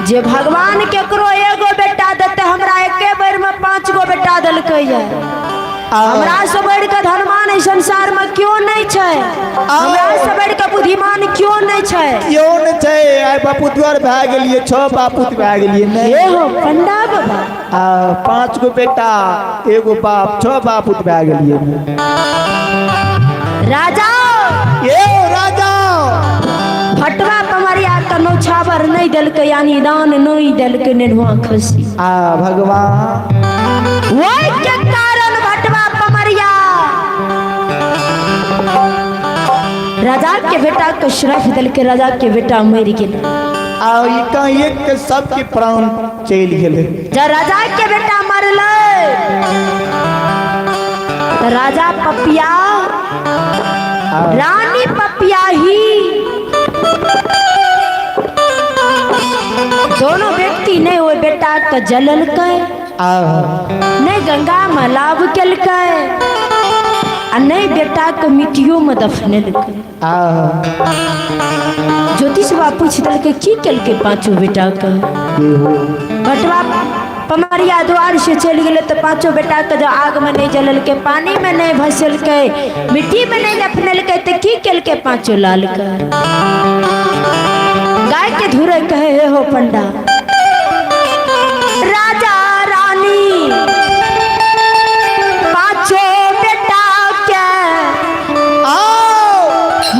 जे भगवान केकरो एगो बेटा देतै, हमरा एके बेर में 5 गो बेटा देलकै ये। हमरा से बढ़ि के धनवान एहि संसार में क्यों नहीं छै, हमरा से बढ़ि के बुद्धिमान क्यों नहीं छै, क्यों नहीं छै। आइ बापू द्वार भए गेलियै, 6 बापू भए गेलियै। नहीं हे हो पंडा बाबा। आ 5 गो बेटा एगो बाप, 6 बापू भए गेलियै। राजा ए राजा भटवा पमरिया के नौछावर नहीं देलकै, यानी दान नहीं देलकै नेनुआ खसी। आ भगवान। ओहि के कारण भटवा पमरिया राजा के बेटा के श्राप देलकै, राजा के बेटा मरि गेल। आ एकाएक के सबके प्राण चलि गेलै। जब राजा के बेटा मरलै तऽ राजा पपिया रानी पपिया ही दोनों व्यक्ति नहीं ओहि बेटा के जललकै, आ नहीं गंगा में लाभ केलकै आ नहीं बेटा के मिट्टियों में दफनेलकै। आ ज्योतिष बाबा पूछि देलकै की केलकै पांचों बेटा के। बटवा पमरिया द्वार से चलि गेलै तऽ पांचों बेटा के जब आग में नहीं जललकै, पानी में नहीं भसलकै, मिट्टी में नहीं दफनेलकै, तऽ की केलकै पांचों लाल के? गाय के धुरे कहे हे हो पंडा, राजा रानी पांचों बेटा के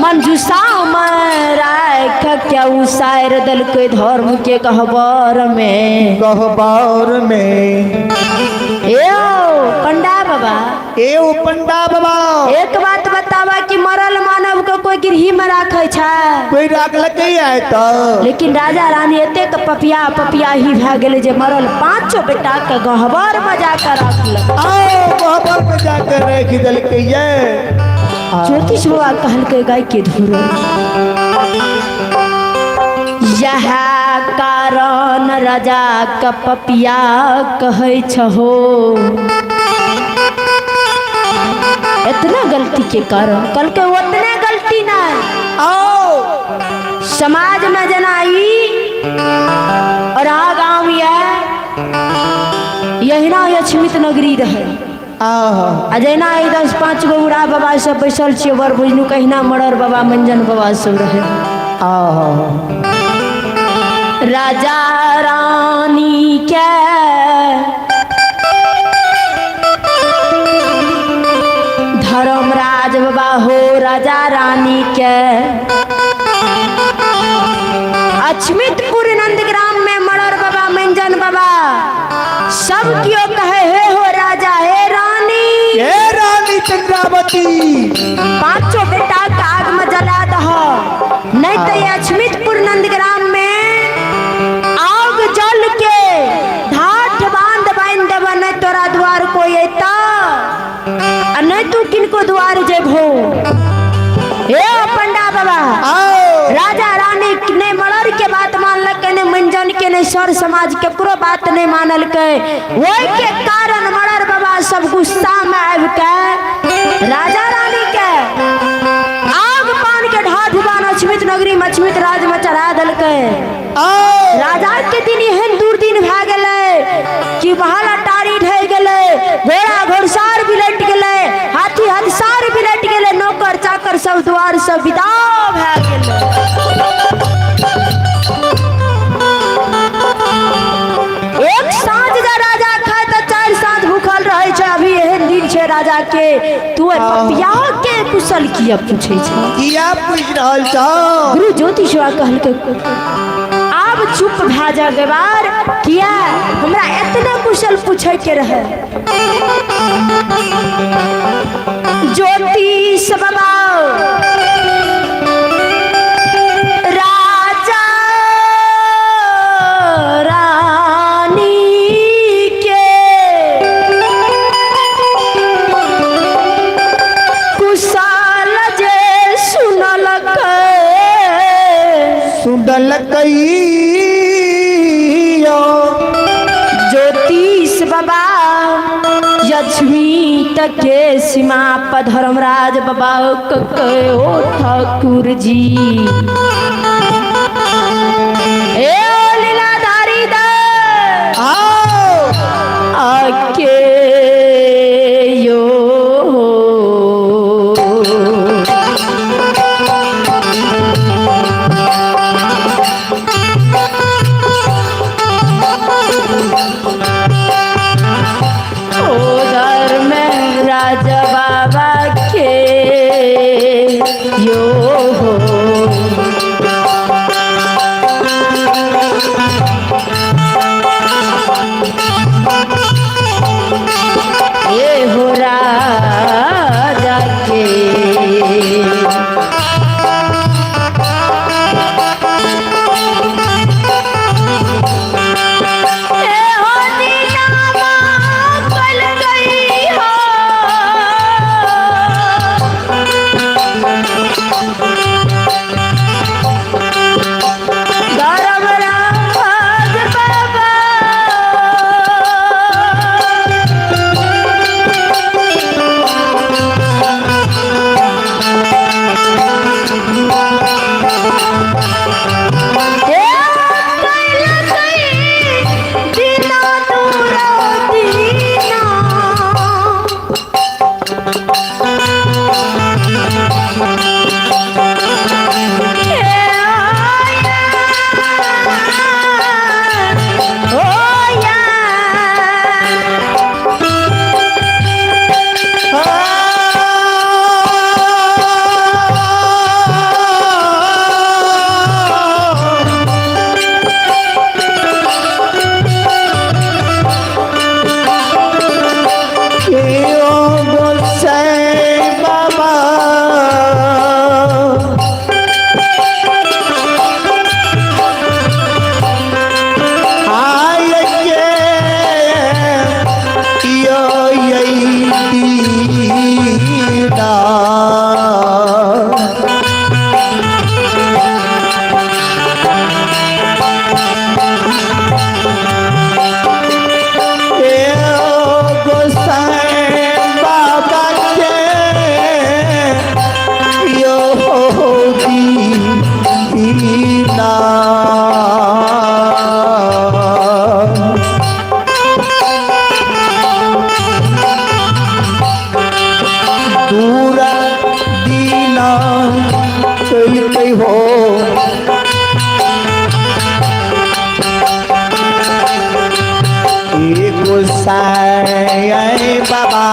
मंजूषा में राख के उसार देलकै धर्म के गहबर में। गहबर में। ए ओ पंडा बाबा, ए ओ पंडा बाबा, एक बात बतावा कि मरल मानव के कोई गृही में राखे छै? कोई राखलकै आय तऽ? लेकिन राजा रानी एतेक पपिया पपिया ही भए गेलै जे मरल पांचों बेटा के गहबर में जाके राखलक। आओ गहबर में जाके राखि देलकै ये। ज्योतिष बाबा कहलकै गाय के धुरो, यह कारण राजा के पपिया कहै छहो। इतना गलती के कारण कहलकै उतने गलती नहीं। आओ समाज में जना ई और आ गाँव ये यहिना अछमित नगरी रहे। आहा आ जहिना ई 10-5 गो बूढ़ा बाबा सब बैसल छियै बर बुझनु, कहिना मरर बाबा मंजन बाबा सब रहे। आहा राजा रानी के धर्मराज बाबा हो, राजा रानी के अछमितपुर नंदग्राम में मरर बाबा मंजन बाबा सब क्यों कहे हे हो राजा हे रानी, हे रानी चंद्रावती, पांचों बेटा के आग में जला दह, नहीं तो ये अछमितपुर नंदग्राम में आग जल के ढाठ बांध बांध देब, नहीं तोरा द्वार कोई अता आ नहीं तू किनको द्वार जेबहो। हे पंडा बाबा, आओ राजा रानी ने मरर के बात मानलकै, ने मंजन के, ने सर समाज केकरो बात नहीं मानलकै। ओहि के कारण मरर बाबा सब गुस्सा में आबि के राजा रानी के आग पान के ढाठ बान अछमित नगरी मछमित राज में चढ़ा देलकै। आओ राजा के दिन एहन दूर दिन भए गेलै कि महल अटारी ढहि गेलै, घोड़ा घोड़सार बिलटि गेलै, हाथी हथसार बिलटि गेलै, नौकर चाकर सब द्वार सब विदा भए गेलै। एक साँझ जब राजा खाय तऽ 4 साँझ भूखल रहै छै। अभी एहन दिन छै राजा के, तू एहि पपिया के कुशल किया पूछै छै? किया पूछि रहल छौ? गुरु ज्योतिष कहलकै आब चुप भए जा गेबार, किया हमरा एतना कुशल पूछे के रहे। ज्योतिष बाबा राजा रानी के कुशल जे सुनलकै, सुनलकै ज्योतिष बाबा लक्ष्मी के सीमा पर धर्मराज बाबा ओ ठाकुर जी, ए ओ लीलाधारी दे आओ आके यो उधर में राजा बाबा के यो हो। हो। गोसाई बाबा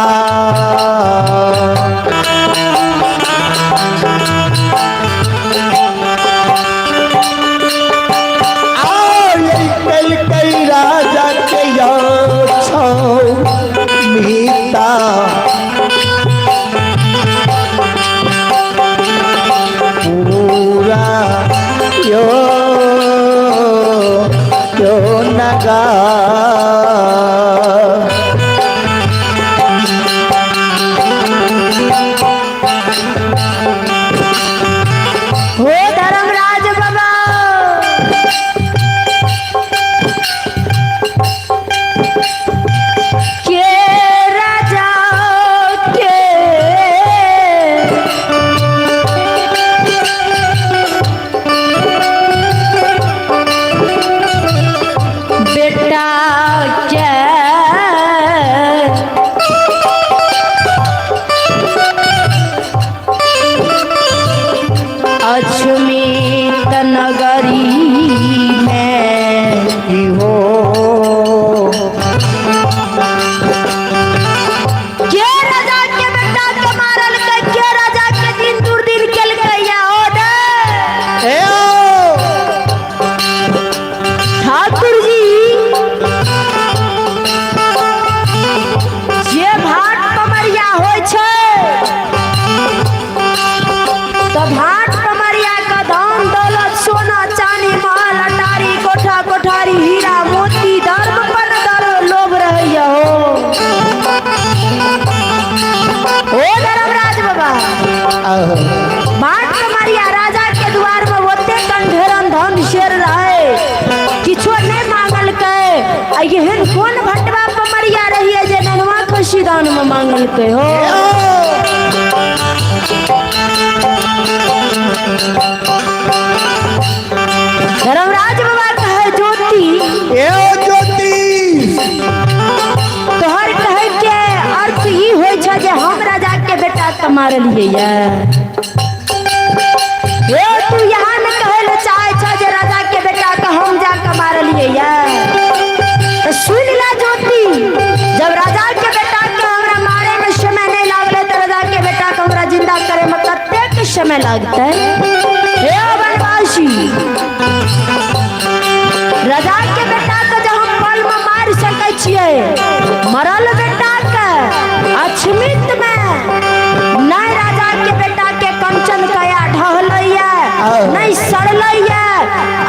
कई राजा के छौ मीता पूरा यो यो नगा। हो धर्मराज बाबा, के राजा के बेटा के अश्मित नगरी में हो के राजा के बेटा के मारल के, के राजा के दिन दुर्दिन केलकै या ऑर्डर। ए ठाकुर जी जे भाट पमरिया होइ छै तऽ भाट पमरिया के धन दौलत सोना चानी महल अटारी कोठा कोठारी हीरा मोती धर्म पर धर्म लोभ रहैया हो। ओ धर्मराज बाबा, भाट पमरिया राजा के द्वार में ओते कंढेरन धन शेर रहे, किछो नहीं मांगलकै। आ एहन कोन भटवा पमरिया रहिए जे ननुआ खुशी दान में मांगलकै हो। धर्मराज बाबा कहे ज्योति, ए ज्योति, तोहर कहे के अर्थ ई होइ छै जे हम राजा के बेटा के मारलियै ये। हे तू यहाँ न कहै लए चाहै छ जे राजा के बेटा के हम जाके मारलियै ये। तो सुन ले ज्योति, जब राजा के बेटा के हमरा मारे में समय नहीं लागलै तऽ राजा के बेटा के हमरा जिंदा करे में कतेक समय लागतै। हे वनवासी, राजा के बेटा के जब हम पल में मारि सकै छियै, मरल बेटा के अक्षमित में नहीं राजा के बेटा के कंचन कया ढहलैया नहीं सड़लैया,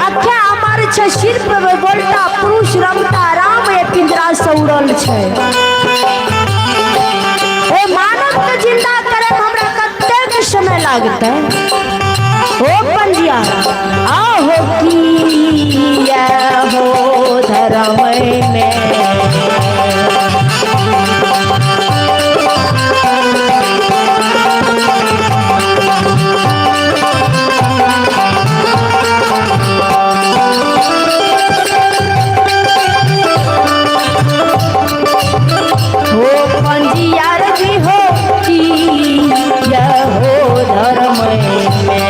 अखे अमर छै, सिर्फ बोलता पुरुष रमता राम ये पिंजरा से उड़ल छै। ओ मानव के जिंदा करे में हमरा कतेक समय लागतै। हो पंजिया आहो किया हो धर्म में हो पंजिया जी हो किया हो धर्म में।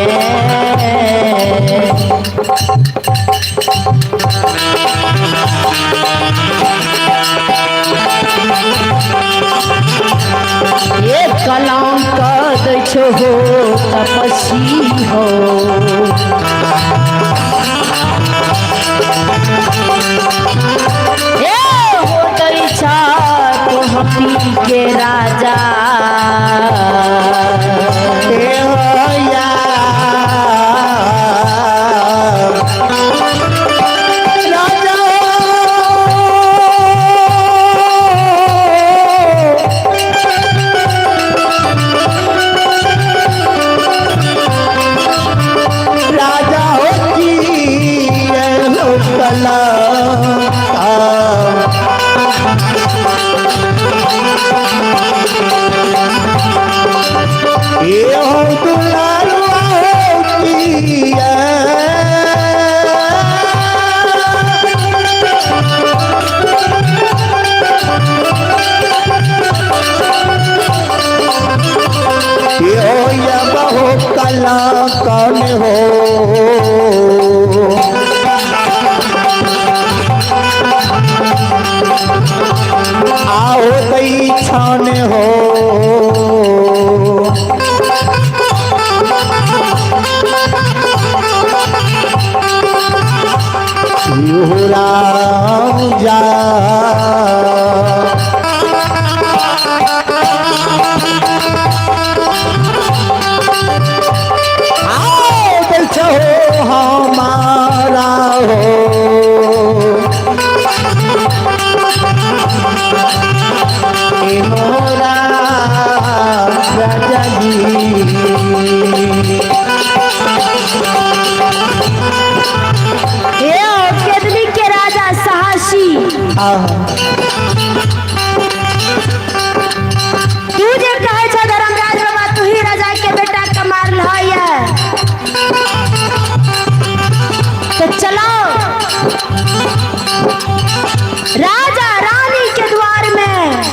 एक कलम दै छो हो तपस्वी हो, ए हो दै छा तोहती के राजा। ए हो या राजा राजा हो की हो कला। कलंकन हो। आओ तई छान हो। यो राम जा आओ बैठो हमारा हो। ए मोरा राजा जी। हे केदली के राजा साहसी, तू जे कहे छ धर्मराज बाबा तू ही राजा के बेटा के मारल है, तो चलो राजा रानी के द्वार में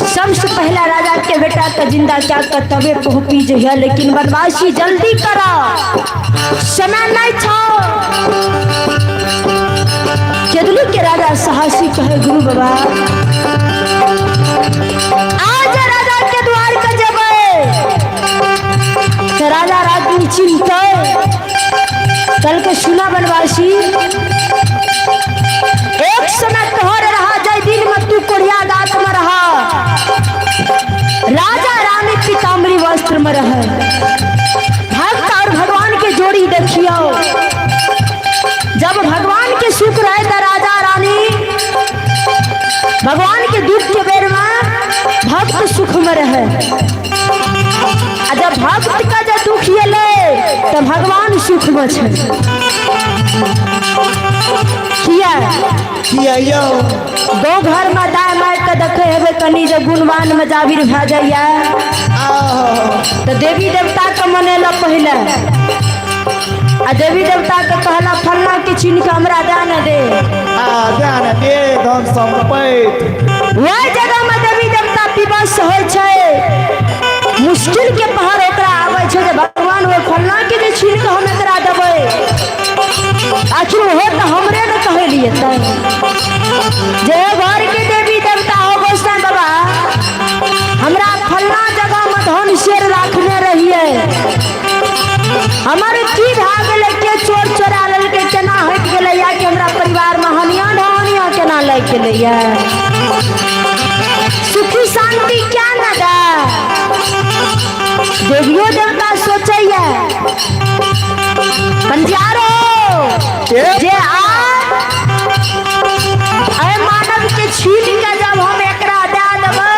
सबसे पहला राजा के बेटा के जिंदा क्या कर तबे पहुंची जो है। लेकिन बनवासी जल्दी करो, समय नहीं छो। केदली के राजा साहसी कहे गुरु बाबा आज राजा के द्वार के जबे तो राजा रानी चिंता कल के सुना बनवासी, एक समय तोहर रहा जय दिन में तू कोढ़िया दांत में रहा, राजा रानी पीताम्बरी वस्त्र में रहे। भक्त और भगवान के जोड़ी देखियो, जब भगवान के सुख रहे तो राजा रानी, भगवान के दुख के बेर में भक्त सुख में रहे, आ जब भक्त का जब दुख एलै तो भगवान सुख में छै। किया किया यो दो घर में दाय माय के देखे हेबे कनी जे गुणवान में जाबिर भए जाइए तो देवी देवता के मनेला पहले, आ देवी देवता के कहला फलना के छीन के हमरा दे न दे, आ ध्यान दे धन संपैत। वह जगह में देवी देवता विवश होइ छै, मुश्किल के पहर ओकरा आबै छै जे भगवान ओहि फलना के जे छीन के हम एकरा देबै, आखिर ओहो तऽ हमरे ने कहलियै तऽ जे घर के देवी देवता हो गोसाई बाबा हमरा फलना जगह में धन शेर राखने रहिए, हमर की भए गेलै, के चोर चोरा लेलकै, केना हटि गेलै या कि हमरा परिवार में हनिया ढहनिया केना लागि गेलैया, सुखी शांति क्या न दे। देवियो देवता सोचैया पंजियारो जे आ मानव के छीन के जब हम एकरा दे देबै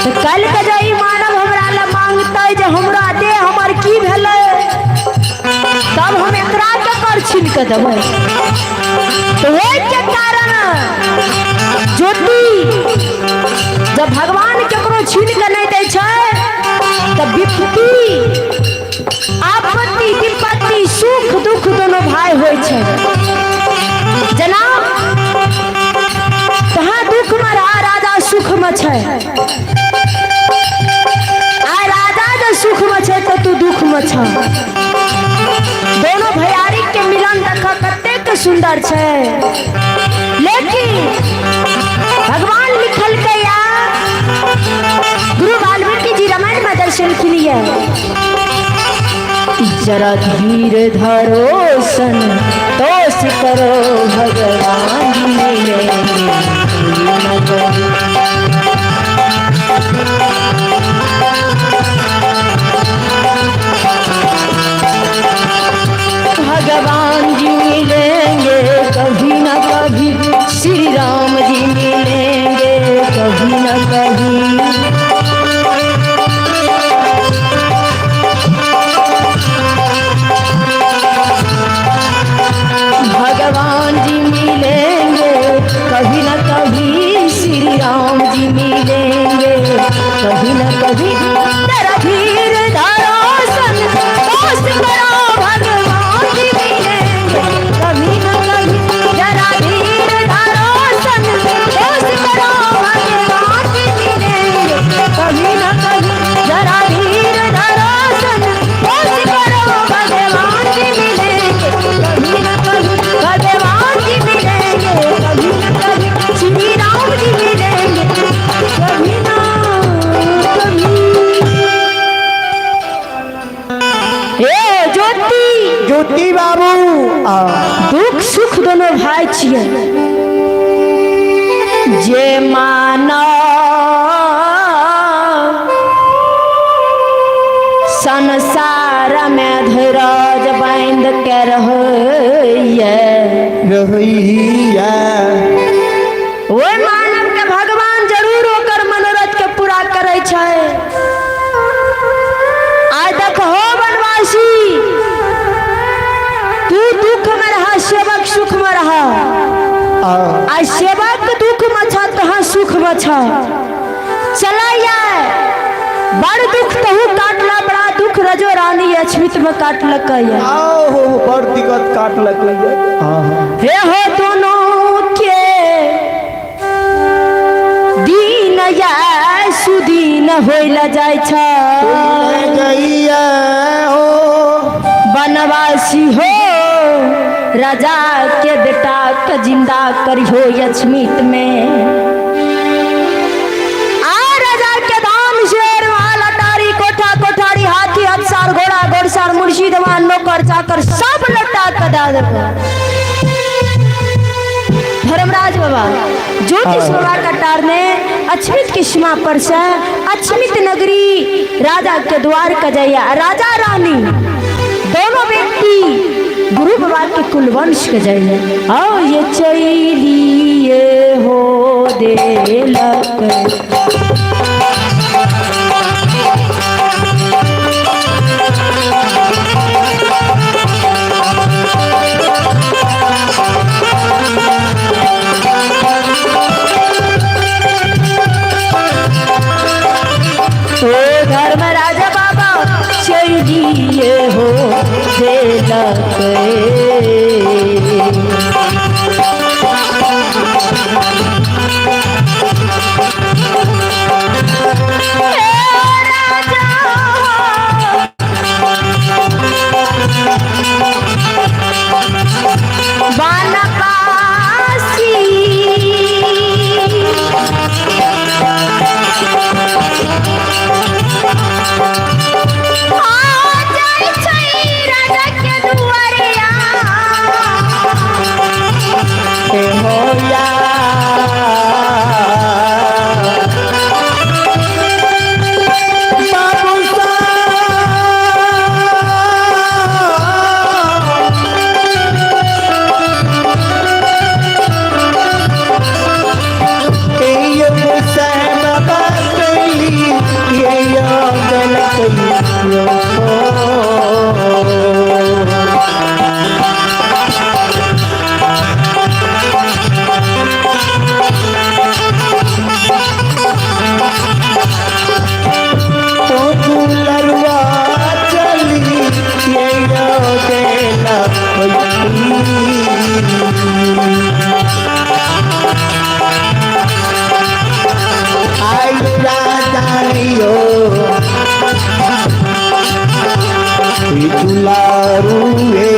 तो कल के जे ई मानव हमरा ले मांगतै जे हमरा दे, हमर की भेलै, तब हम एकरा के कर छीन के देबै। तो ओहि के कारण ज्योति जब भगवान केकरो छीन के नहीं दै छै तो विपत्ति आपत्ति विपत्ति सुख दुख दोनों भाई होइ छै। जना तहाँ दुख में रहा राजा सुख में छै, आ राजा जो सुख में छै तो तू दुख में छ। दोनों भैयारी के मिलन देख कतेक सुंदर छै। लेकिन भगवान लिखल के या गुरु वाल्मीकि जी रामायण में दर्शन के लिए, जरा धीर धरो संतोष करो भगवान मिलेंगे। भगवान जी मिलेंगे कभी न कभी, श्री राम जी मिलेंगे कभी न कभी। भगवान जी मिलेंगे कभी न कभी, श्री राम जी मिलेंगे कभी न कभी। तेरा धीर धरो संतोष करो भगवान जी मिलेंगे कभी न कभी। जरा धीर धरो संतोष करो भगवान जी मिलेंगे कभी न कभी। जरा धीर धरो ज्योति बाबू। दुख सुख दोनों भाई छियै। जे मानव संसार में धीरज बांध के रहैया, रहैया, ओहि मानव के भगवान जरूर ओकर मनोरथ के पूरा करै छै। आइ देखहो वनवासी, तू दुख में रह, सेवक सुख में रह। आइ सेवक दुख में छ, तहाँ सुख में छ। चलैया बड़ दुख तहु काटला, बड़ा दुख रजो रानी अछमित में काटलकै। आओ हो, बड़ दिक्कत काटलकै। हे हो दोनों के दिन या सुदीन होइला जाइ छ। जइया हो। बनवासी हो राजा के बेटा के जिंदा करिहो अछमित में। आ राजा के धाम शेर महल अटारी कोठा कोठारी हाथी हथसार घोड़ा घोड़सार मुर्शी दवान नौकर चाकर सब लौटा के दे देबो। धर्मराज बाबा ज्योतिष बाबा कटार ने अछमित की सीमा पर से अछमित नगरी राजा के द्वार का जाइया। राजा रानी दोनों व्यक्ति गुरु बाबा के कुलवंश के जाइए। आओ ये चलिए हो देलक। ओ धर्मराज बाबा चलिए हो देलक। बनवासी आ जाइ छै राजा के दुआरिया। हे होया बाबू साहब, ए यो साहब बाबली, ये यो गलत यो। ओ दुलरुआ चली ये यो देला। आई राजा यो दुलारू रे।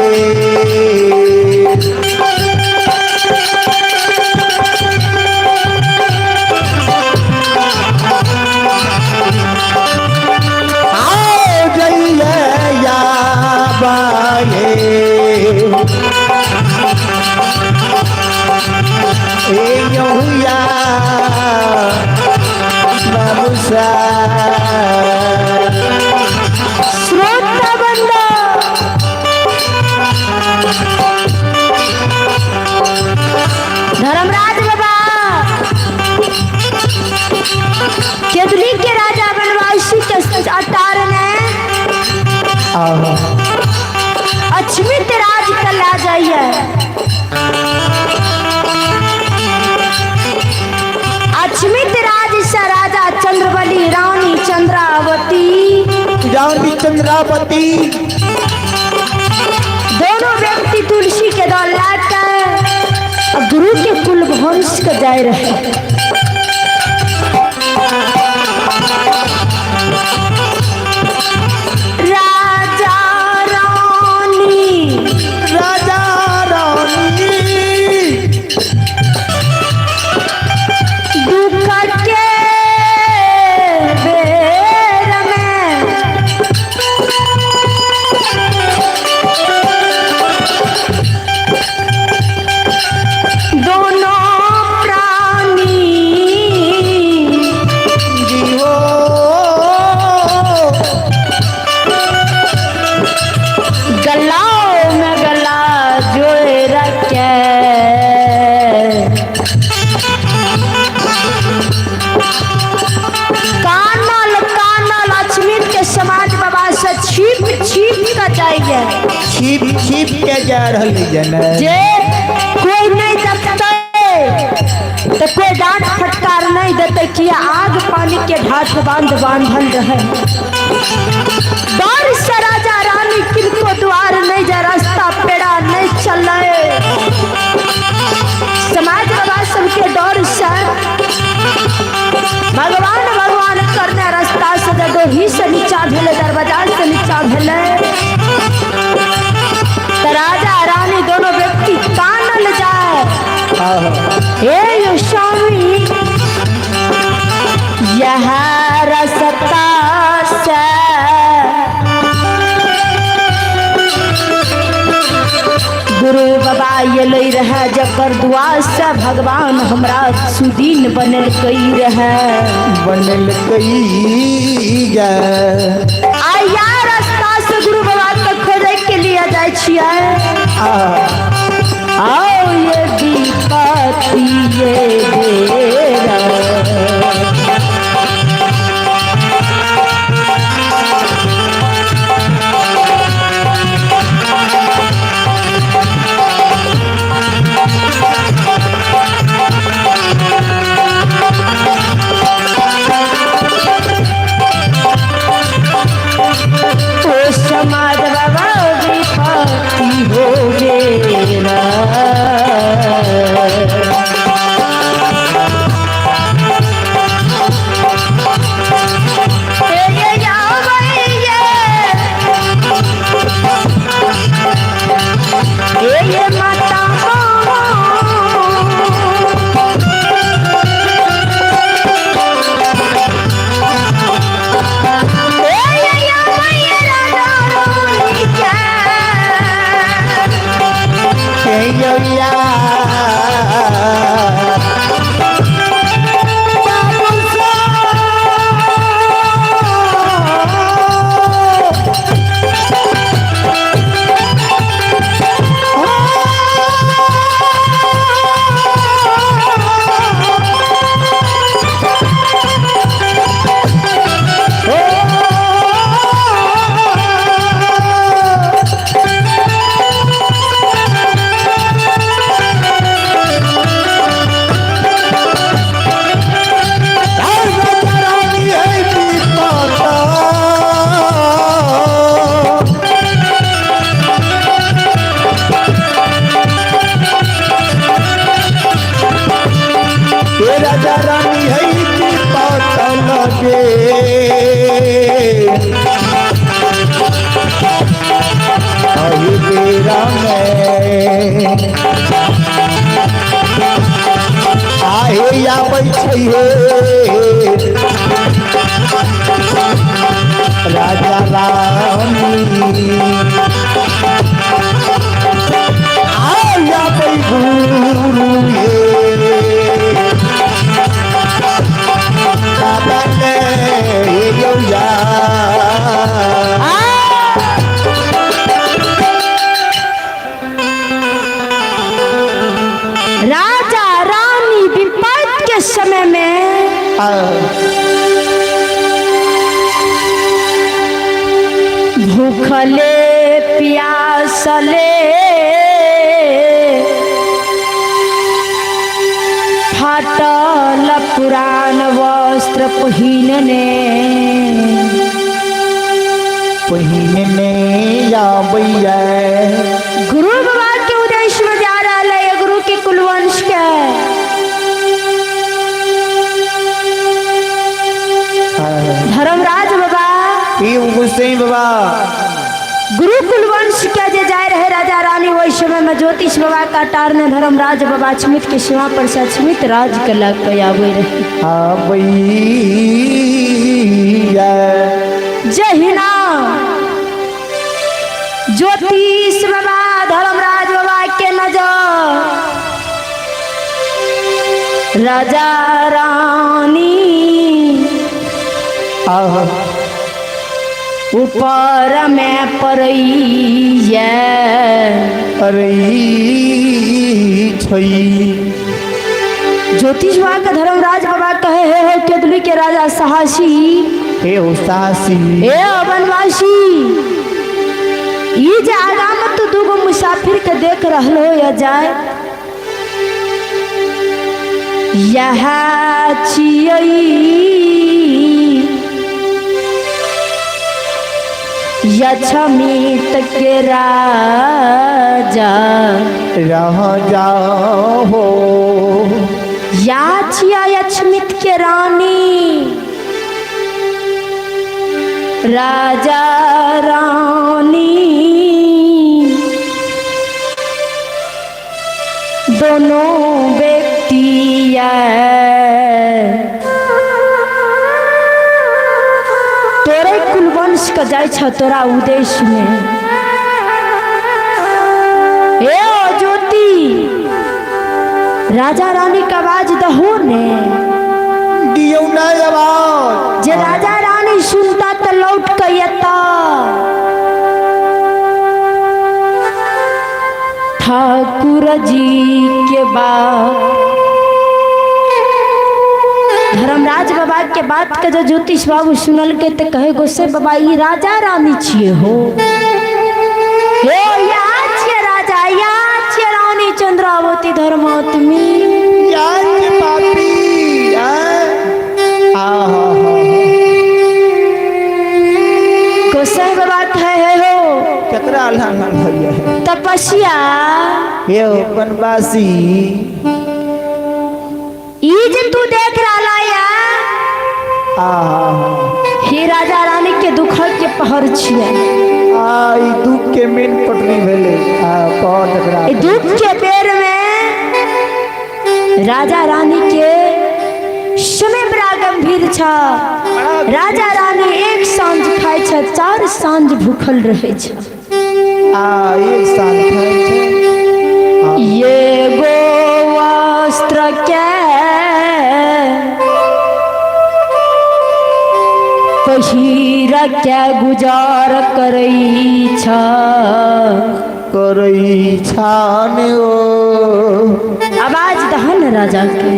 आओ जइया या बाये ए यहुया बाबू साहब। श्रोता बंदा धर्मराज बाबा केदली के राजा बनवासी के अटार ने आओ अछमित राज कला जाइए। अछमित राज से राजा चंद्रबली रानी चंद्रावती, रानी चंद्रावती दोनों व्यक्ति तुलसी के दौल लाकर गुरु के कुल वंश के जाए रहे। राजा रानी, राजा रानी दुख के बेर में छिप छिप के जा रहल जन जे कोई नहीं देखते तो कोई डांट फटकार नहीं देते कि आग पानी के ढाठ बांध बांधल रहे। डर से राजा रानी किनको द्वार नहीं जा, रास्ता पेड़ा नहीं चले। समाज बाबा सबके डर से भगवान भगवान करने रास्ता से डोही से नीचा भेले, दरवाजा से नीचा भेले, तो राजा रानी दोनों व्यक्ति कानल जाए। हे स्वामी यह रसता से गुरु बाबा एलै रहे, जकर दुआ से भगवान हमरा सुदीन बनल कई रहे, बनल कई। आया रास्ता से गुरु बाबा के खोजे के लिए जाइ छियै। आओ ये विपत्ति ये बेरा, ओ समाज बाबा विपत्ति हो गेला। हे ये आबैये, हे ये माता राजा रानी है लगे बेरा में आहे आबै छै हे राजा रानी, आबै गुरु हे बाबा ने यौया। राजा रानी विपद के समय में भूखले प्यासले फाटल पुरान वस्त्र पहिनने पहिनने आबैया। गुरु बाबा के उद्देश्य में जा रहा है गुरु के कुलवंश के। धर्मराज बाबा गुस्से बाबा गुरु कुलवंश के जे जाए रहे राजा रानी वही समय में ज्योतिष बाबा का टारने धर्मराज बाबा अक्षमित के सीमा पर से अक्षमित राज के लग के आवे रहे। आबैया जहिना ज्योतिष बाबा धर्मराज बाबा के नजर राजा रानी आह ऊपर में पड़ैया। अरे छै ज्योतिष बाबा के धर्मराज बाबा कहे हे हे केदली के राजा साहसी, हे हो साहसी, हे वनवासी, ई जे आगा में तू दूगो मुसाफिर के देख रहलो या जाए, यह छियै यछमित के राजा, रह जाओ हो। या छिया यछमित के रानी, राजा रानी दोनों व्यक्ति तोरे कुलवंश के जाइ छ तोरा उद्देश्य में। ए ओ ज्योति, राजा रानी के आवाज दहो ने। दियौ ना आवाज। जे राजा रानी सुनता तो लौट के एता। ठाकुर जी के बात, धर्मराज बाबा के बात के जो ज्योतिष बाबू सुनल के तो कहे गोसे बाबा ई राजा रानी छिए हो। हे यहाँ छिए राजा, यहाँ छिए रानी चंद्रावती धर्मात्मी। यार के पापी आ हा हा। गोसाई बाबा कहे हे हो केकरा अल्लाह अल्लाह भैया है तपस्या। हे हो बनवासी। ई जे तू देख रहा या आ हा हा। हे राजा रानी के दुख के पहर छिए। आ ई दुख के मेन पटरी भेले आ पहर टकरा। ई दुख के बेर में राजा रानी के समय बड़ा गंभीर छ। राजा रानी एक सांझ खाय छ, चार सांझ भूखल रहे छ। आ एक साल खाय छै। ये गो वस्त्र के पहिर के गुजार करै छ, करै छान ओ। आवाज दहन राजा के।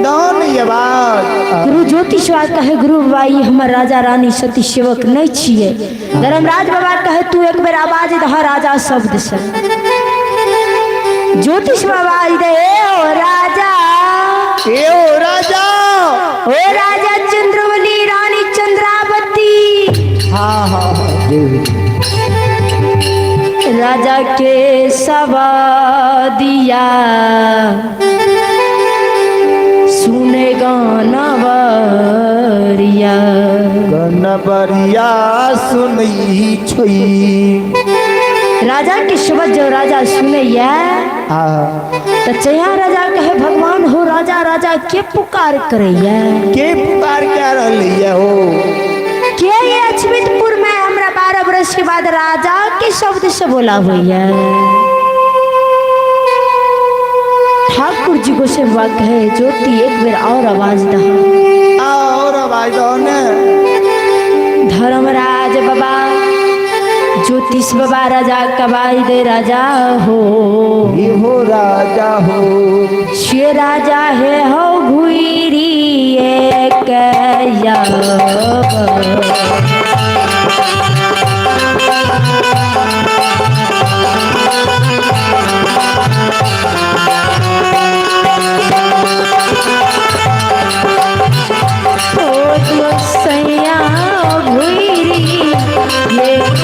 दान आवाज। गुरु ज्योतिष बाबा कहे गुरु बाबा ई हमर राजा रानी सती सेवक नहीं छिए। धर्मराज बाबा कहे तू एक बेर आवाज दह राजा शब्द से। ज्योतिष बाबा आई दे ए ओ राजा, ए ओ राजा, ओ राजा चंद्रवली रानी चंद्रावती। हाँ हाँ हाँ। राजा के सवा दिया सुने गाना बरिया, गनबरिया सुनई छई। राजा के शब्द जो राजा सुनैया आ तो चया राजा कहे भगवान हो राजा राजा के पुकार करैया, के पुकार क्या रहलैया हो। के ये अछमितपुर में हमरा 12 बरस के बाद राजा के शब्द से बोला होइया। ठाकुर जी को से बात कहे ज्योति एक बेर और आवाज दहा, और आवाज दहो ने। धर्मराज बाबा ज्योतिष बाबा राजा कबाई दे राजा हो, हे हो राजा हो। शे राजा हे हो घुरी एक सैया घुरी एक।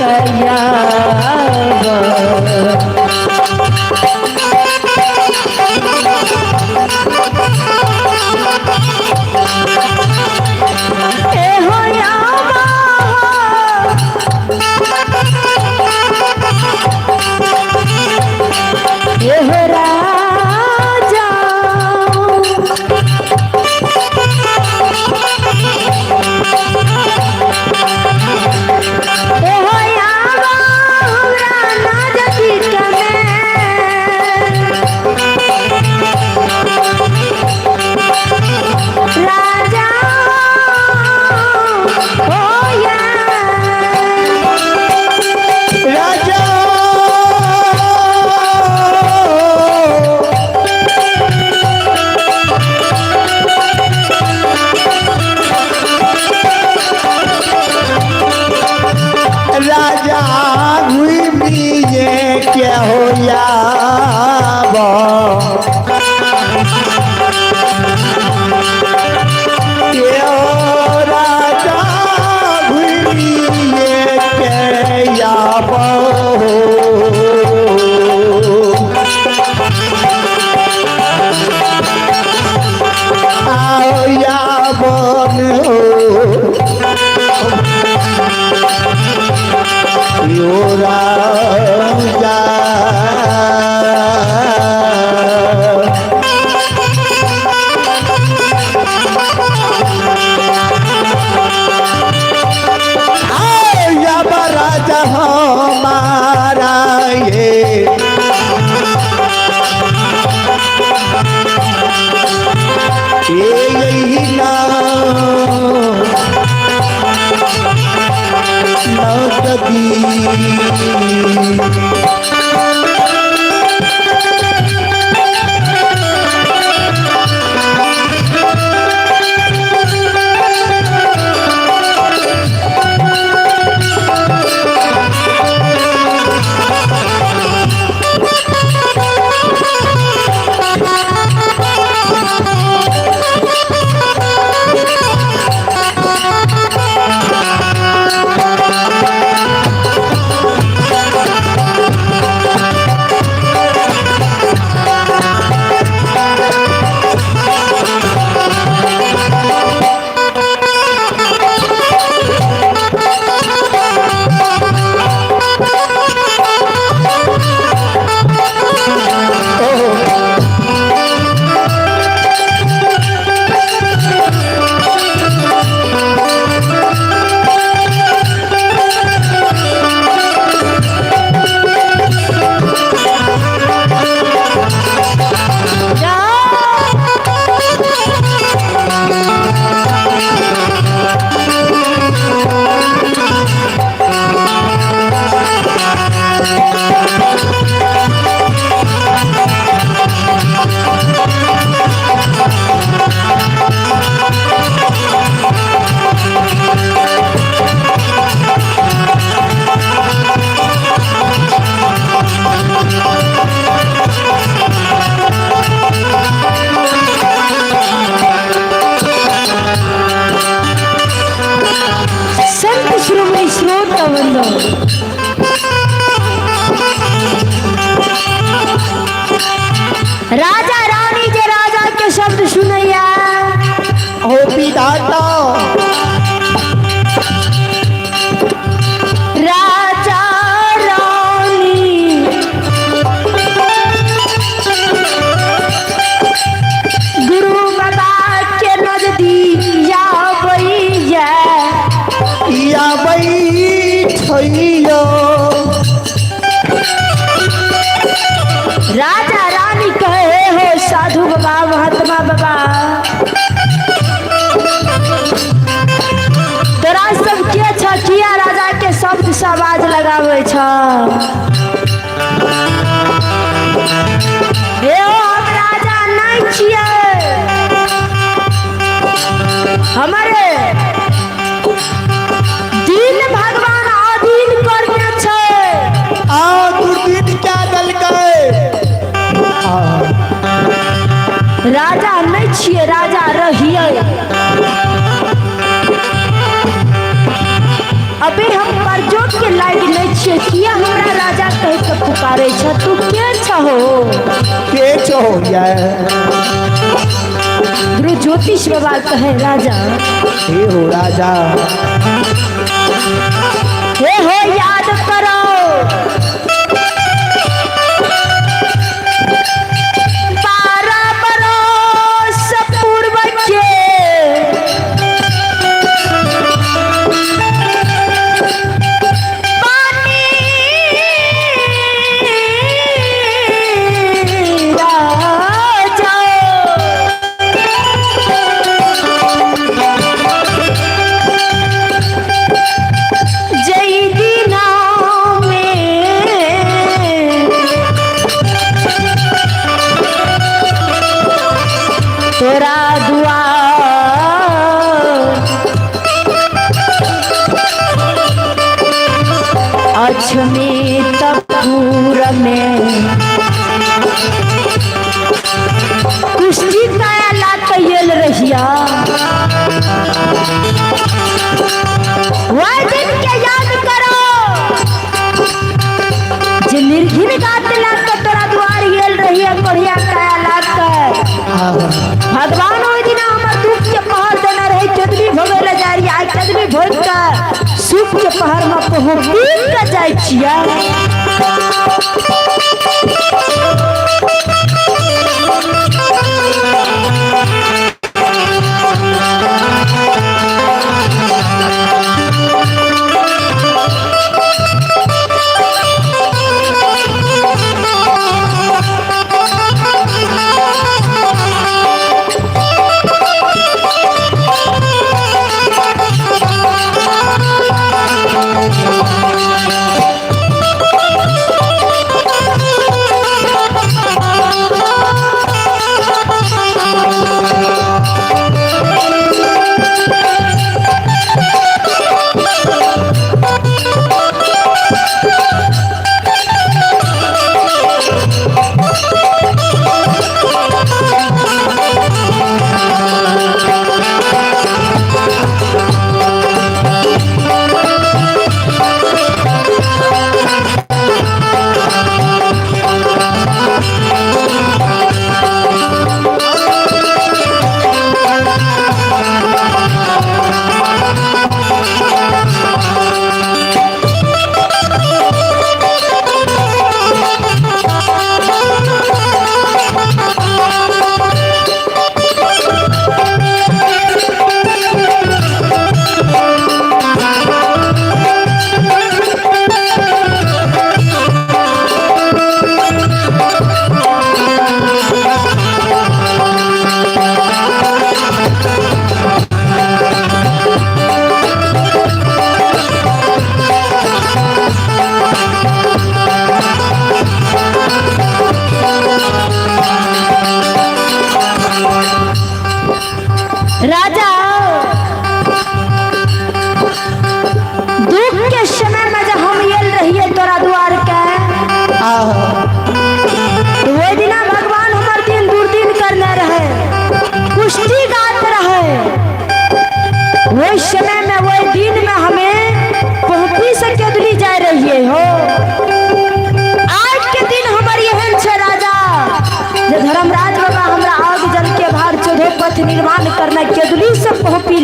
ए हो यावा, ए हो राजा, ए हो यावा, हमरा नजदीक में राजा हो या राजा राजा घुमी दी। संत श्रोमणी श्रोता वृंद, राजा रानी जे राजा के शब्द सुनैया हो विधाता। राजा रानी गुरु बाबा के नजदीक आबैया, आबै छैया। राजा रानी कहे हो साधु बाबा महात्मा बाबा, तोरा सब के छ किया राजा के शब्द से आवाज लगाबै छ? हे हो हम राजा नहीं छियै, हमारे दिन भगवान अधीन करने छै। आ दुर्दिन क्या देलकै? राजा नहीं छियै, राजा रहियै। अभी हम परजोत के लायक नहीं छियै, किया हमरा राजा कह के पुकारे छ? तू के छहो? के छहो या? गुरु ज्योतिष बाबा कहे राजा, हे हो राजा, हे हो याद करो 12 बरस पूर्व के पानी राजा, जय दिना में तोरा दुआ अछमी तपूर में कुश्ती काया लात येल रहिया, वह दिन के याद करो जे निर्घिन गात लात तोरा दुआर येल रहिया बढ़िया काया लात। भगवान ओहि दिना हमर दुख के पहर देने रहे, केतनी भोगे ले जा रही आज केतनी भोग के सुख के पहर में पहुँच के जाइ छियै।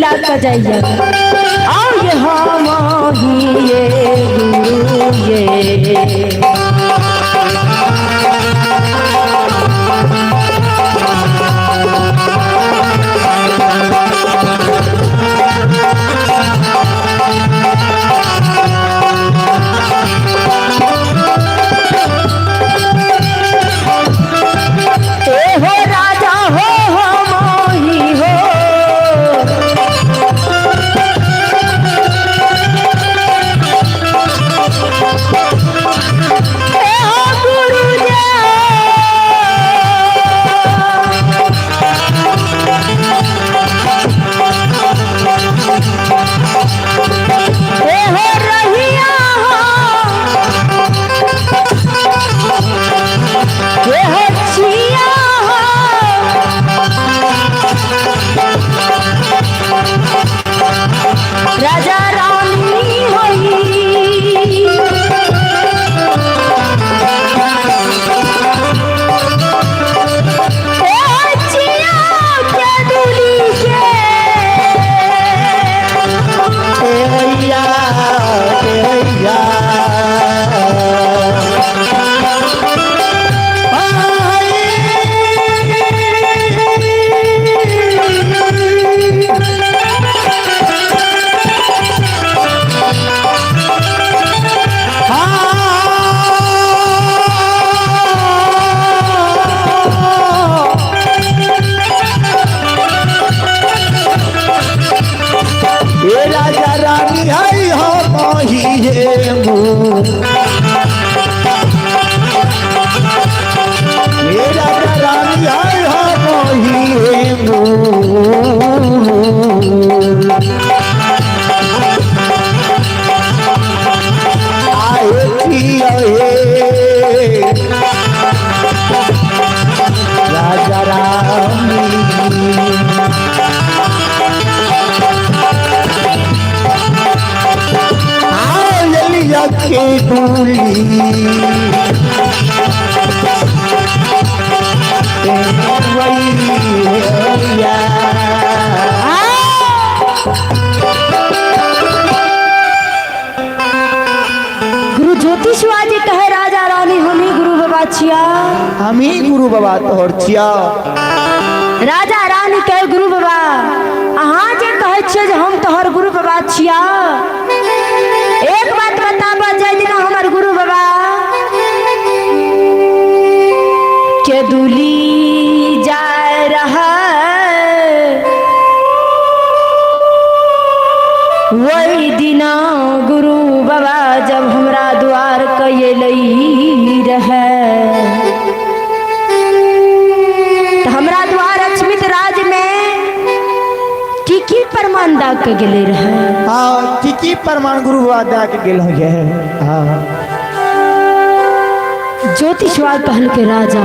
ला के जाइए। आओ ये हम ही ये गुरु ये। ए हो राजा हो हम ही हो। ए हो गुरु जे। ए हो रहिया हो। ए हो छिया हो। राजा रानी होई। ए छिया के दूली के। हैया हैया हे राजा रानी है हम ही हे हे राजा रानी है हम ही हे आए हे राजा रानी आयलिया के डूली वैया। गुरु ज्योतिषवादी कहे राजा रानी हम ही गुरु बाबा छिया। हम ही गुरु बाबा तोहर छिया। राजा रानी कहे गुरु बाबा अहाँ जे कहे छियै जे हम तोहर गुरु बाबा छिया, एक बात बताब जाय दिना हमर गुरु बाबा के दुली जाय रहा वही दिना गुरु बाबा जब हमरा द्वार के अयलै रहे तऽ हमरा द्वार अक्षमित राज में की की प्रमाण दऽ के गेलै रहे। हाँ की की प्रमाण गुरु बाबा दए के गेल हो हाँ। ज्योतिषवाद कहल के राजा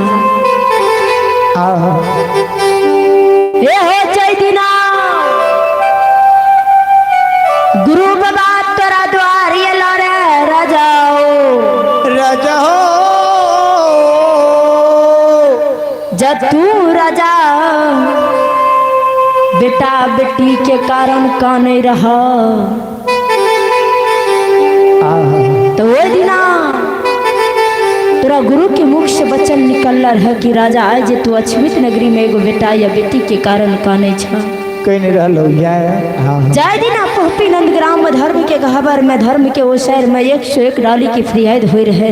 हाँ हे हो जय दिना गुरु बाबा तोरा द्वार एलो रे राजा राजा हो जब तू राजा बेटा बेटी के कारण काने रह तो वो दिना तोरा गुरु के मुख से वचन निकल रहे कि राजा आज जे तू अछमित नगरी में एगो बेटा या बेटी के कारण काने छ। कहीं नहीं रहल हो हाँ। जाय दिना पहुपी नंदग्राम में धर्म के गहबर में धर्म के ओसर में 101 डाली की फरियाद हो रहे।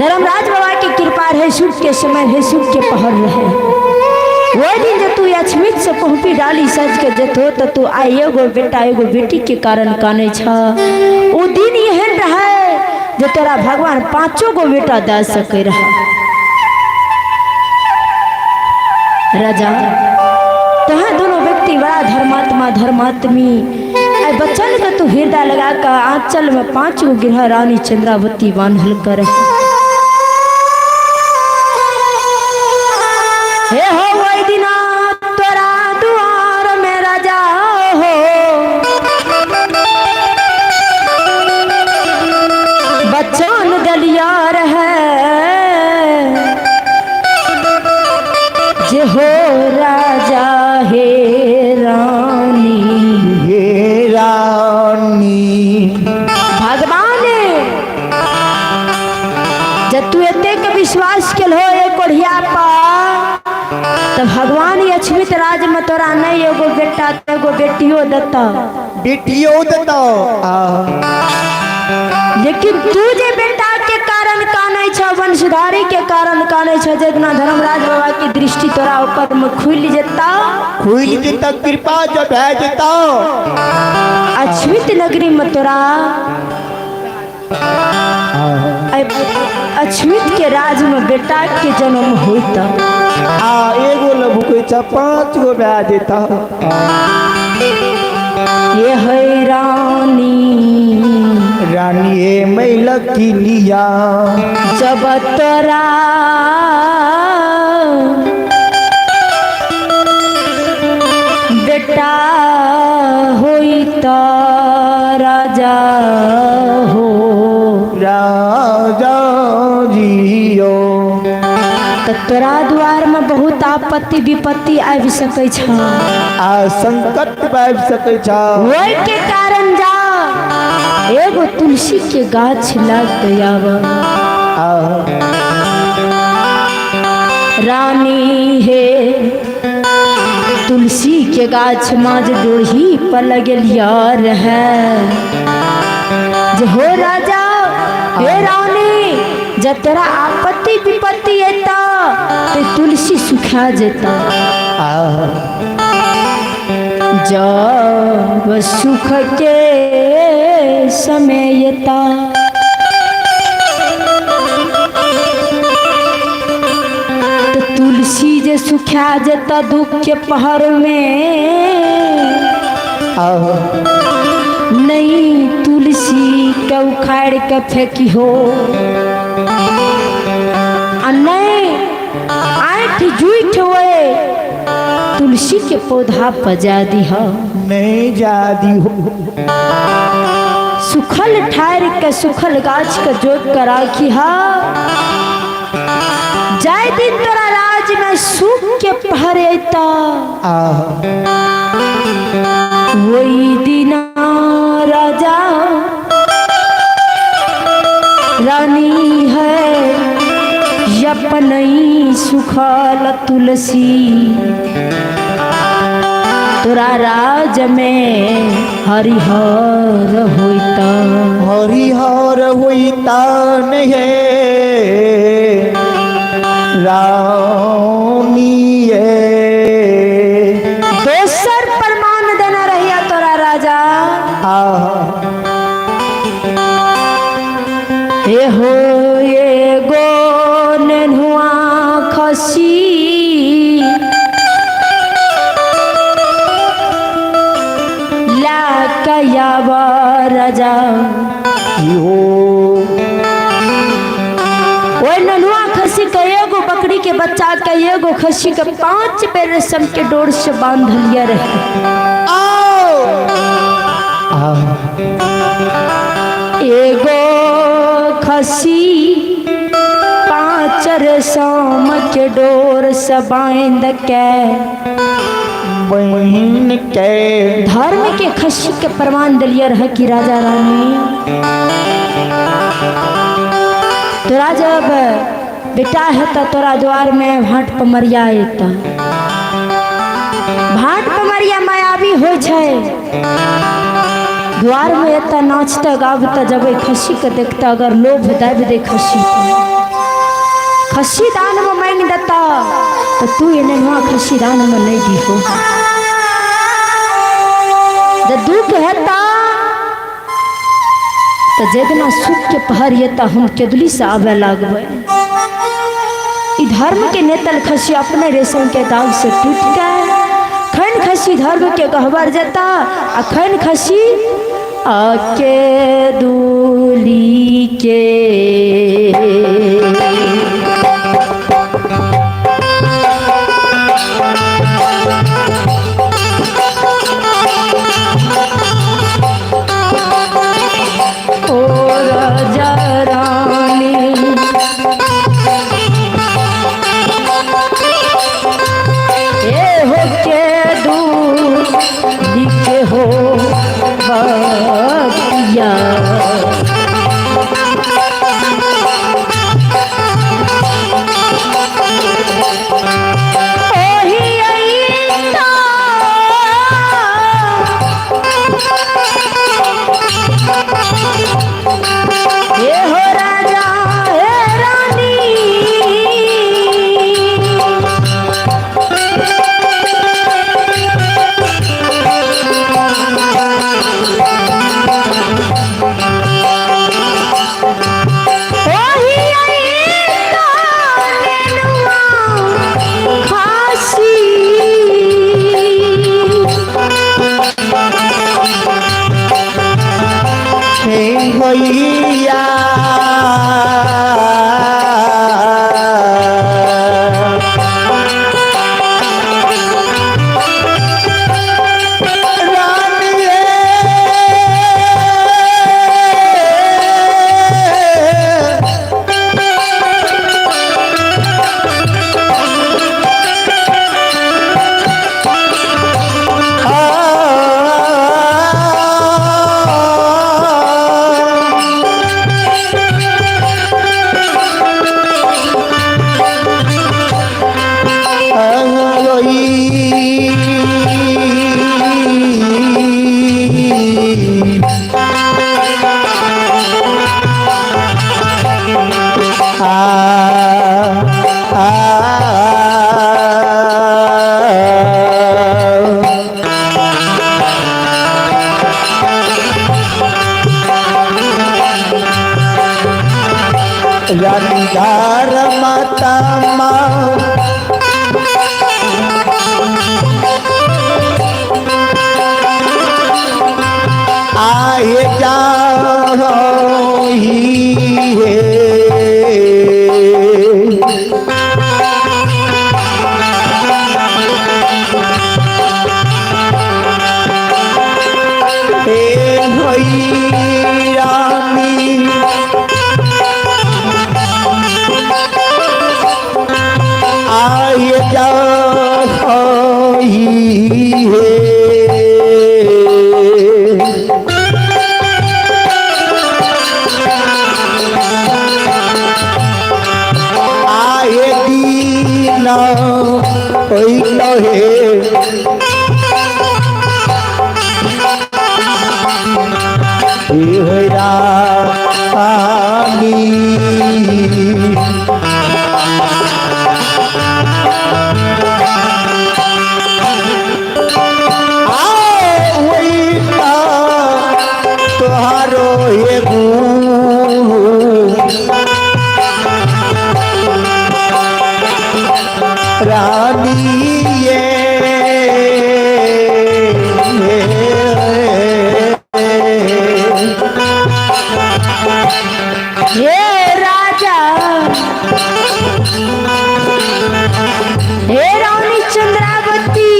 धर्मराज बाबा की कृपा रहे, सुख के समय है, सुख के पहर रहे। वो दिन जब तू अछमित से पहुपी डाली सज के जतो तो तू आई एगो बेटा एगो बेटी के कारण काने छ। वो दिन एहन रहे जो तोरा भगवान पांचों गो बेटा दे सके रहा। राजा तहाँ दोनों व्यक्ति बड़ा धर्मात्मा धर्मात्मी आई बच्चन के तू हृदय लगा कर आंचल में पांच गो गिरह रानी चंद्रावती बांधल कर। हे हो वही दिना तोरा दुआर में राजा हो बच्चन दलिया रहे जे हो राजा हे रानी। जब तू एतेक विश्वास केलहो एक कोढ़िया पर तो भगवान ई अछमित राज में तोरा नहीं एगो बेटा तो एगो बेटियो देता। बेटियो देता। लेकिन तू जे बेटा के कारण कानै छ, वंशधारी के कारण कानै छ, जितना धर्मराज बाबा की दृष्टि तोरा ऊपर में खुलि जेता, खुलि जेता, कृपा जब भए जेता, अछमित नगरी में तोरा अछमित के राज में बेटा के जन्म होता। आ एगो लबुकै छ 5 गो भए जेता। ये है रानी रानी हे मैलकिनिया जब तोरा बेटा होई त राजा हो राजा जियो। त तोरा द्वार में बहुत आपत्ति विपत्ति आबि सकै छ, आ संकट आबि सकै छ। ओहि के कारण जा एगो तुलसी के गाछ लग आब। रानी हे तुलसी के गाछ माँ जे डोढ़ी पर लगेलिया रहे जे हो राजा हे रानी, जब तोरा आपत्ति विपत्ति एता ते तुलसी सुखा जेता। जब सुख के समय एता तो तुलसी जे सुखा जेता दुख के पहर में नहीं, तुलसी के उखाड़ के फेंकी हो आ नहीं आठ जूठ हुए तुलसी के पौधा पजा दी हो, नहीं जा दी हो। सुखल ठार के सुखल गाछ के जोत कर राखी हा। जाय दिन तोरा राज में सुख के पहर एता वही दिना राजा रानी है अपनई सुखल तुलसी तोरा राज में हरिहर होता, हरिहर होता नहीं रानी। दोसर प्रमाण देना रहिया तोरा राजा। हे हो एगो नेनुआ खसी लाकयाब राजा। हो ओहि नेनुआ खसी के एगो बकरी के बच्चा के एगो खसी के 5 बेर रेशम के डोर से बांधलिया रहे। एगो खसी 5 रेशम के डोर से बांध के बहन के धर्म के खसी के प्रमाण दिलिए रहे कि राजा रानी तोरा जब बेटा है तो तोरा द्वार में भाट पमरिया एता। भाट पमरिया मायावी हो छै, द्वार में एता नाचता गाबता जब खसी के देखता अगर लोभ दाबि दे खसी खसी दान में मांग देता तो तू एने वहाँ खसी दान में नहीं दी हो। जब दुख हेता तो जितना सुख के पहर येता हम केदुली से आवे लागबे। ई धर्म के नेतल खसी अपने रेशम के दाग से टूट के खन खसी धर्म के गहबर जेता आ खन खसी आके दूली के ओ राजा रानी ए हो के दूली के हो बतिया। हे होइया रानी रंगार माता माँ आए जाओ ही हे। हे होई रानी आए जाओ ही हे। आए दीन ओई कहे हे रानी तोहारो हे गुरु रानी ये हे राजा, हे रानी चंद्रावती,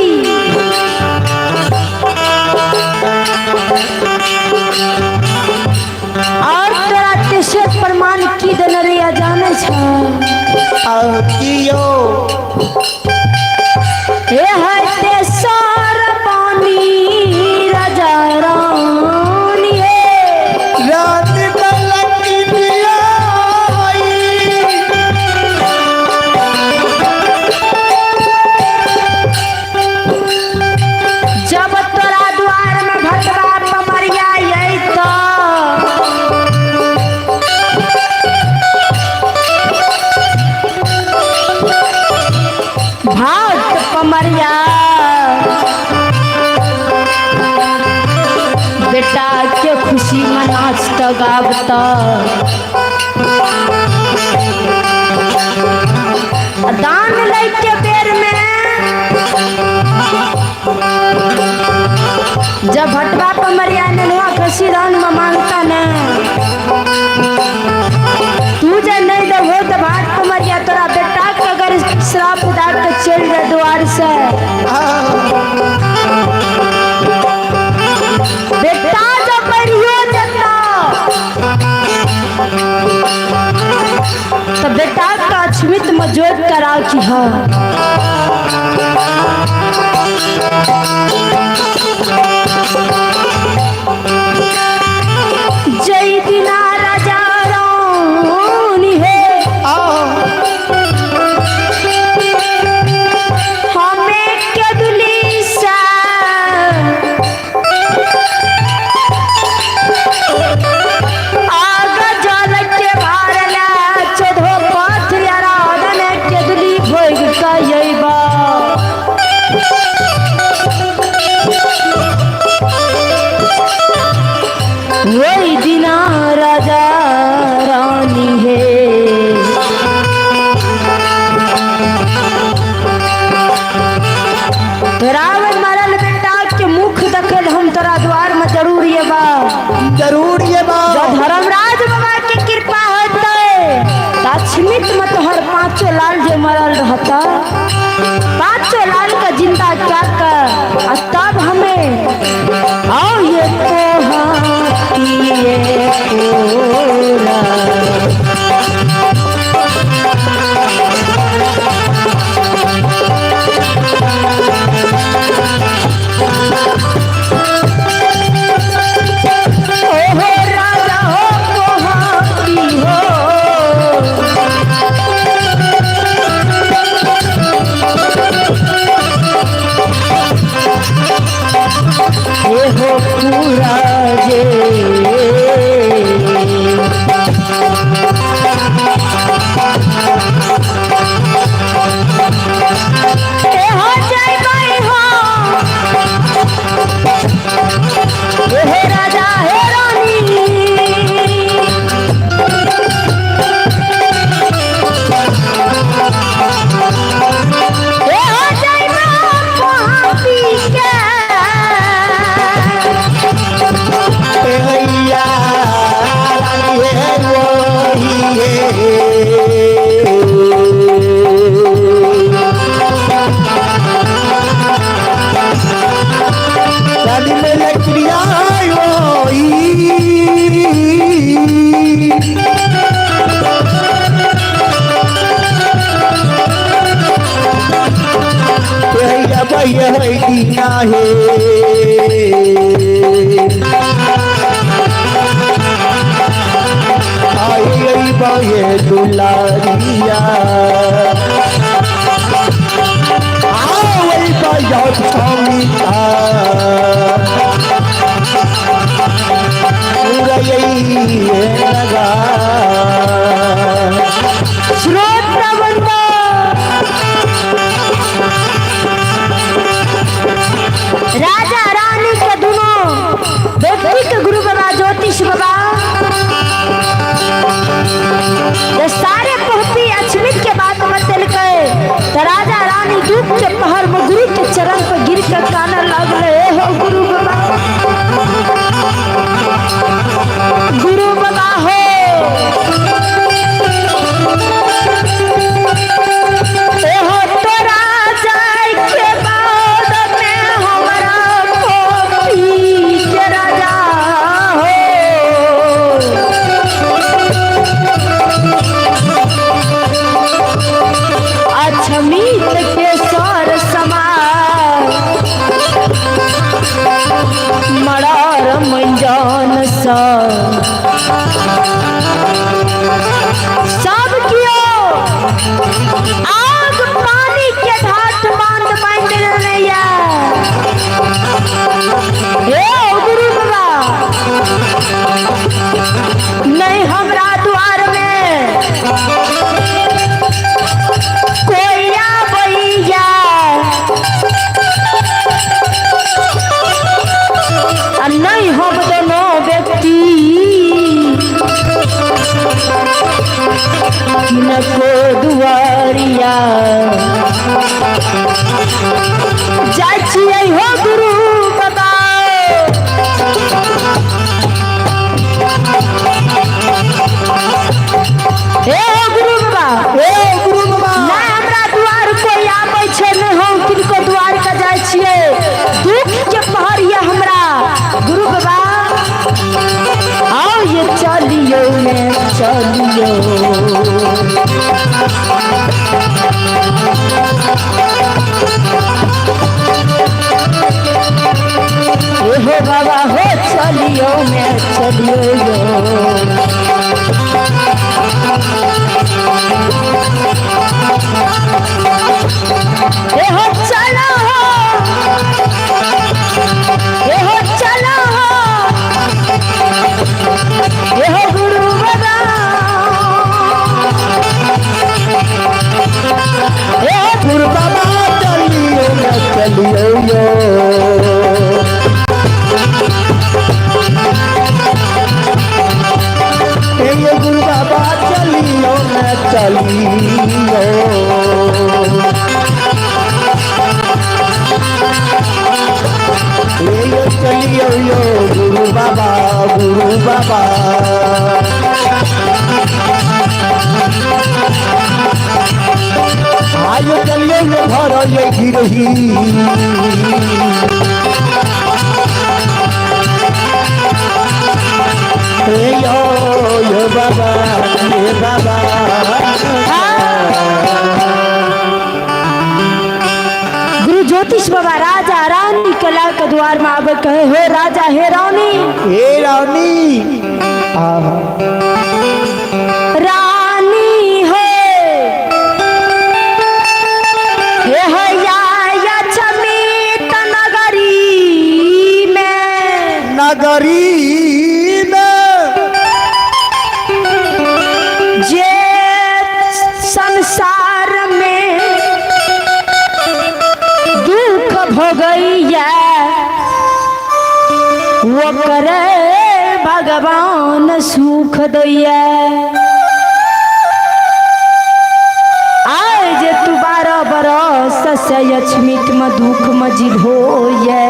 और तोरा तेसर प्रमाण की देने रे जाने छ? कियो हे है तेसर पानी राजा रानी हे। रात बलक आई जब तोरा द्वार में भटवा पमरिया अयत, भाट पमरिया बेटा के खुशी में नाचत गावत, दान लैके बेर में जब भटवा पमरिया नेनुआ खसी दान में मांगता न, तू जे नहीं देबो तो भाट पमरिया तोरा बेटा के अगर श्राप दा के चल दे द्वार से, बेटा जब मरियो जेता तो बेटा का अछमित में जोत कराओ की हाँ। जय दिना राजा रानी हे, हमें के दुली सा आग जल के भारला चौदहो पथ आराधन के दुली भोग कयबा। वही दिना राजा रानी हे। रावण मारल बेटा के मुख दखल हम तोरा द्वार में जरूर ये बा, जरूर ये बा। ये दुलारिया आवै बया स्वामी लगा। श्रोत्रवंत राजा रानी के दोनों व्यक्ति के गुरु बाबा ज्योतिष बाबा जब सारे पहुँची अछमित के बात बतेलकै तो राजा रानी दुख के पहर में गुरु के चरण पर गिर के काने लगले, हे हो गुरु बाबा, गुरु बाबा हो, एहो तोरा जाय के बाद में हमरा पोपी के राजा हो। अछमीत के सर समा मरार मंजन सर सब कियो आग पानी के ढाट बांध बांध लेने या। हे गुरु बाबा, नहीं हमरा द्वार में कोई आबैया, आ नहीं हम दोनों व्यक्ति किनको दुआरिया जाइ छियै हो गुरु बाबा। हे हो गुरु बाबा, हे गुरु बाबा, नहीं हमरा दुआर कोई आबै छै, नहीं हम किनको दुआर के जाइ छियै, दुख के पहर ये हमरा गुरु बाबा। आओ ये चलियो ने चलियो, हो बाबा हो चलियो ने चलियो यो। ए हो चलो हो, ए हो चलो हो, ए हो गुरु बाबा, ए हो गुरु बाबा चलियो न चलियो यो। हे ये गुरु बाबा चलियो न चलियो। हे ये चलियो यो गुरु बाबा, गुरु बाबा। आयो चलियो यो घर ये गिरही। हे यो यो बाबा, हे बाबा। गुरु ज्योतिष बाबा राजा रानी कला के द्वार में आवे कहे, हे राजा हे रानी, हे रानी, आहा। रानी हो, हे हैया लक्ष्मी नगरी में, नगरी में जे संसार में दुख भोगैया ओकरे भगवान सुख दैया। आय जे तू 12 बरस से अछमित में दुख में जिभोये,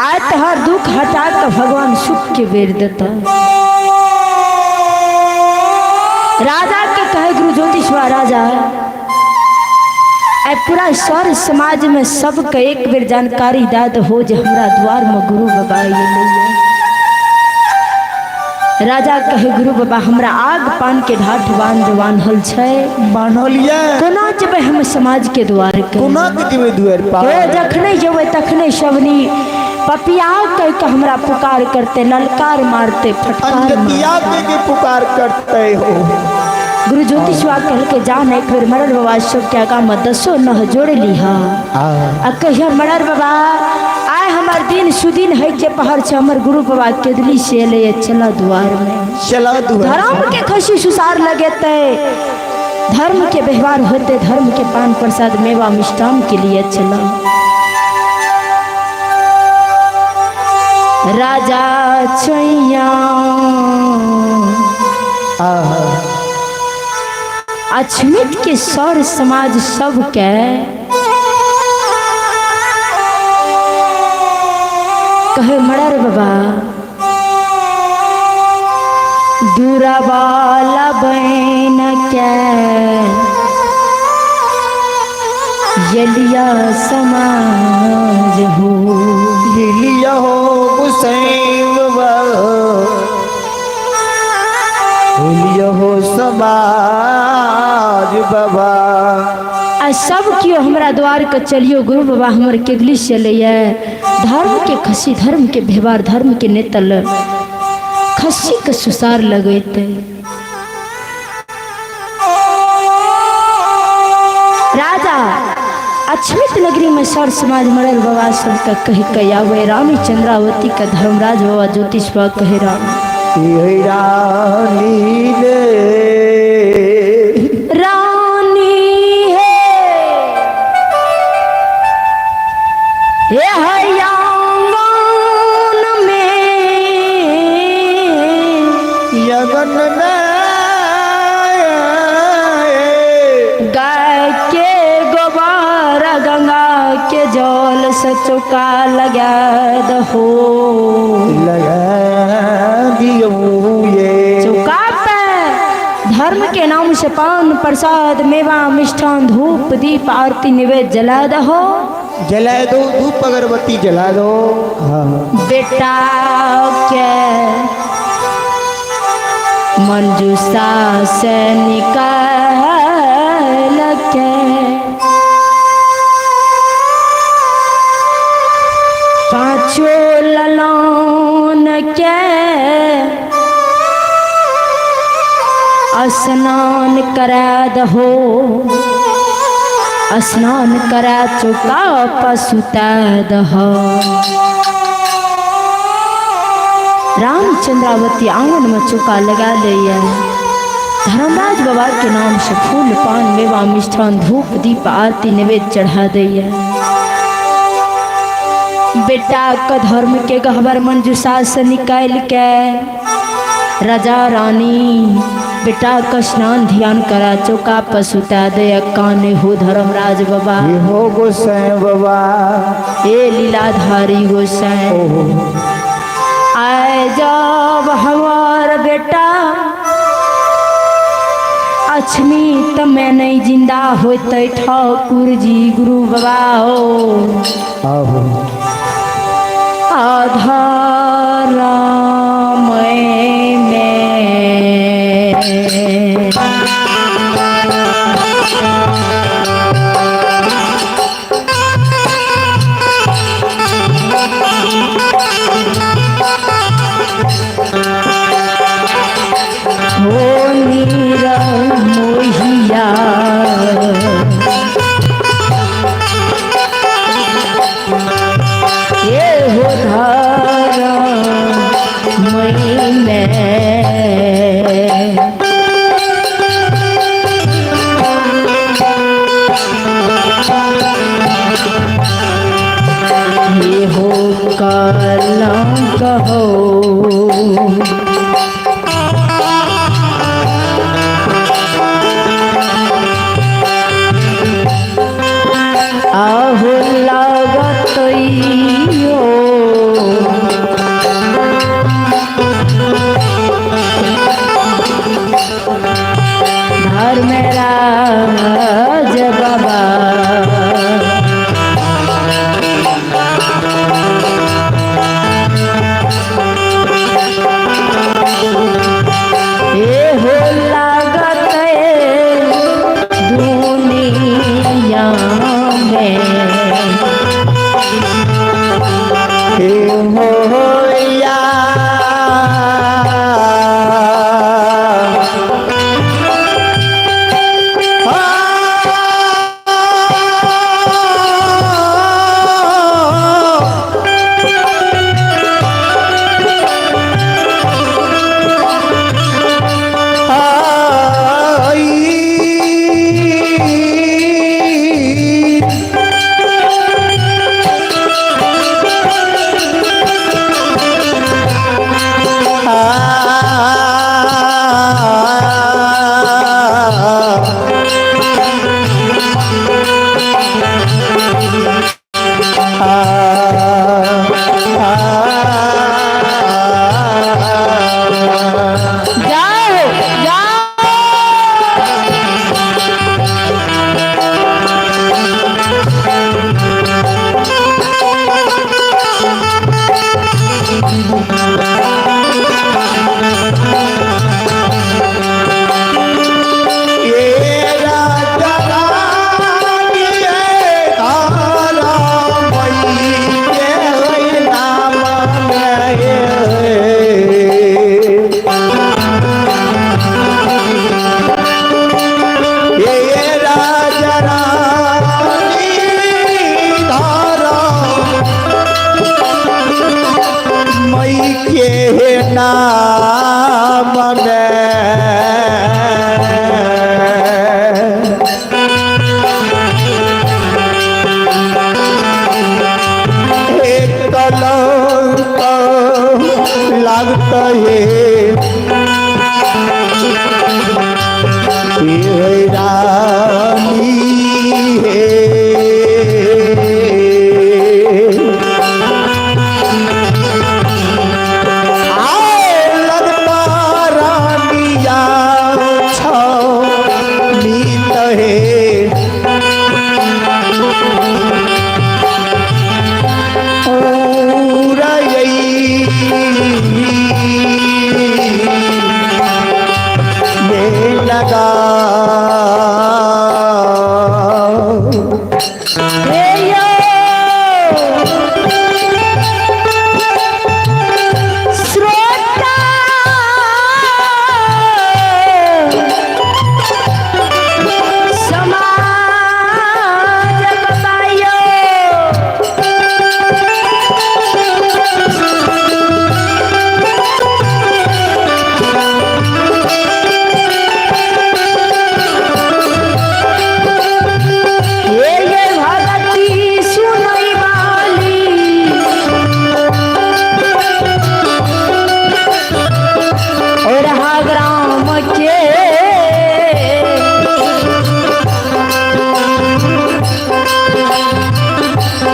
आय तोहर दुख हटा के भगवान सुख के बेर देता। राजा के कहे गुरु ज्योतिषवा, राजा आय पूरा सर समाज में सबके एक बेर जानकारी दाद हो जे हमरा द्वार में गुरु बाबा अयलैया। राजा कहे गुरु बाबा हमरा आग पान के ढाठ बांध बान्हल छै, बान्हल ये। कोना जेबै हम समाज के द्वार के, कोना के जेबै द्वार पर? हे जखने जेबै तखने सबनी पपिया कह के हमरा पुकार करते, ललकार मारते, फटकार अंजतिया मारते। के पुकार करते हो। गुरु ज्योतिषवा कह के जान एक बेर मरर बाबा सब के आगा में दसो नह जोड़ लिहा आ कहिया मरर बाबा आय हमर दिन सुदिन है के पहर छे, हमर गुरु बाबा केदली से एले चला द्वार में, चला दुआर। धर्म के खुशी सुसार लगेते, धर्म के व्यवहार होते, धर्म के पान प्रसाद मेवा मिष्टान के लिए चला। राजा चैया अछमित के सौर समाज सबके कहे मरर बाबा दूरावाला बन के यलिया समाज हो, ये लिया हो गुसैन बाबा, लिया हो समाज बाबा। आ सब कियो हमरा द्वार के चलियो गुरु बाबा हमर केगली चलैया, धर्म के खसी, धर्म के व्यवहार, धर्म के नेतल खसी के सुसार लगेते। राजा अछमित नगरी में सर समाज मरल बाबा सबके कह के आवे रानी चंद्रावती का धर्मराज बाबा ज्योतिष बाबा कहे राम ये रानी ने रानी है ये हरियांगन में यगन में गाय के गोबर गंगा के जल से चौका लगा दहो, लगा दियो ये चौका पे धर्म के नाम से पान प्रसाद मेवा मिष्ठान धूप दीप आरती निवेद जला दहो, जला दो धूप अगरबत्ती जला दो। हाँ। बेटा के मंजूषा से निकाल के पाँचों ललन के स्नान करा दहो, स्नान करा चुका पसुता दहो। रामचंद्रावती आंगन में चौका लगा लिया, धर्मराज बाबा के नाम से फूल पान मेवा मिष्ठान धूप दीप आरती निवेद चढ़ा दिया। बेटा का धर्म के गहबर मंजूषा से निकाल के राजा रानी बेटा का स्नान ध्यान करा चौका पसुता दे काने हो धर्मराज बाबा, ये हो गोसाई बाबा, ए लीलाधारी गोसाई। आए जब हमार बेटा अछमी त मैं नहीं जिंदा होते ठाकुर जी गुरु बाबा हो आहो आधार में। हो नीरा मोहिया ये हो धारा मई में। ये हो कलंक हो आहो लागत यो धर्मराज बाबा। नाम में। एक कलंक लगता है हे रानी हे। आओ लगता रानिया छो मीत हे। में लगा। हे यो श्रोता समाज बताइयो, हे ये भगती सुनई वाली और हा ग्राम के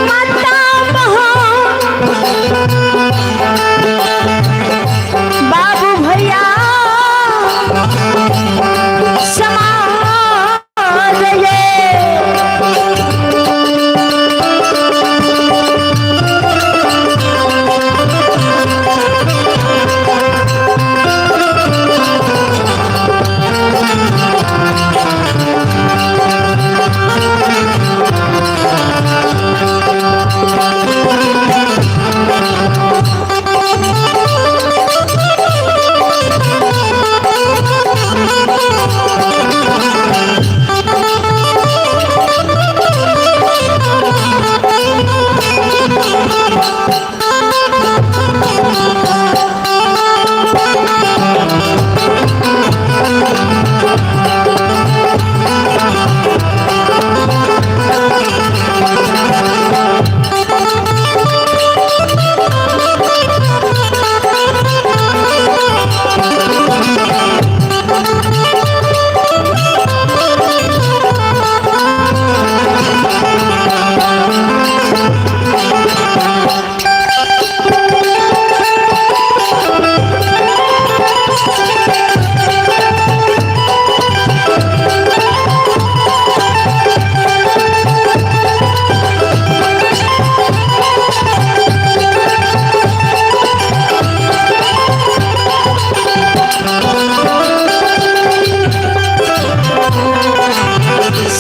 माता बाबू भैया समाज ये।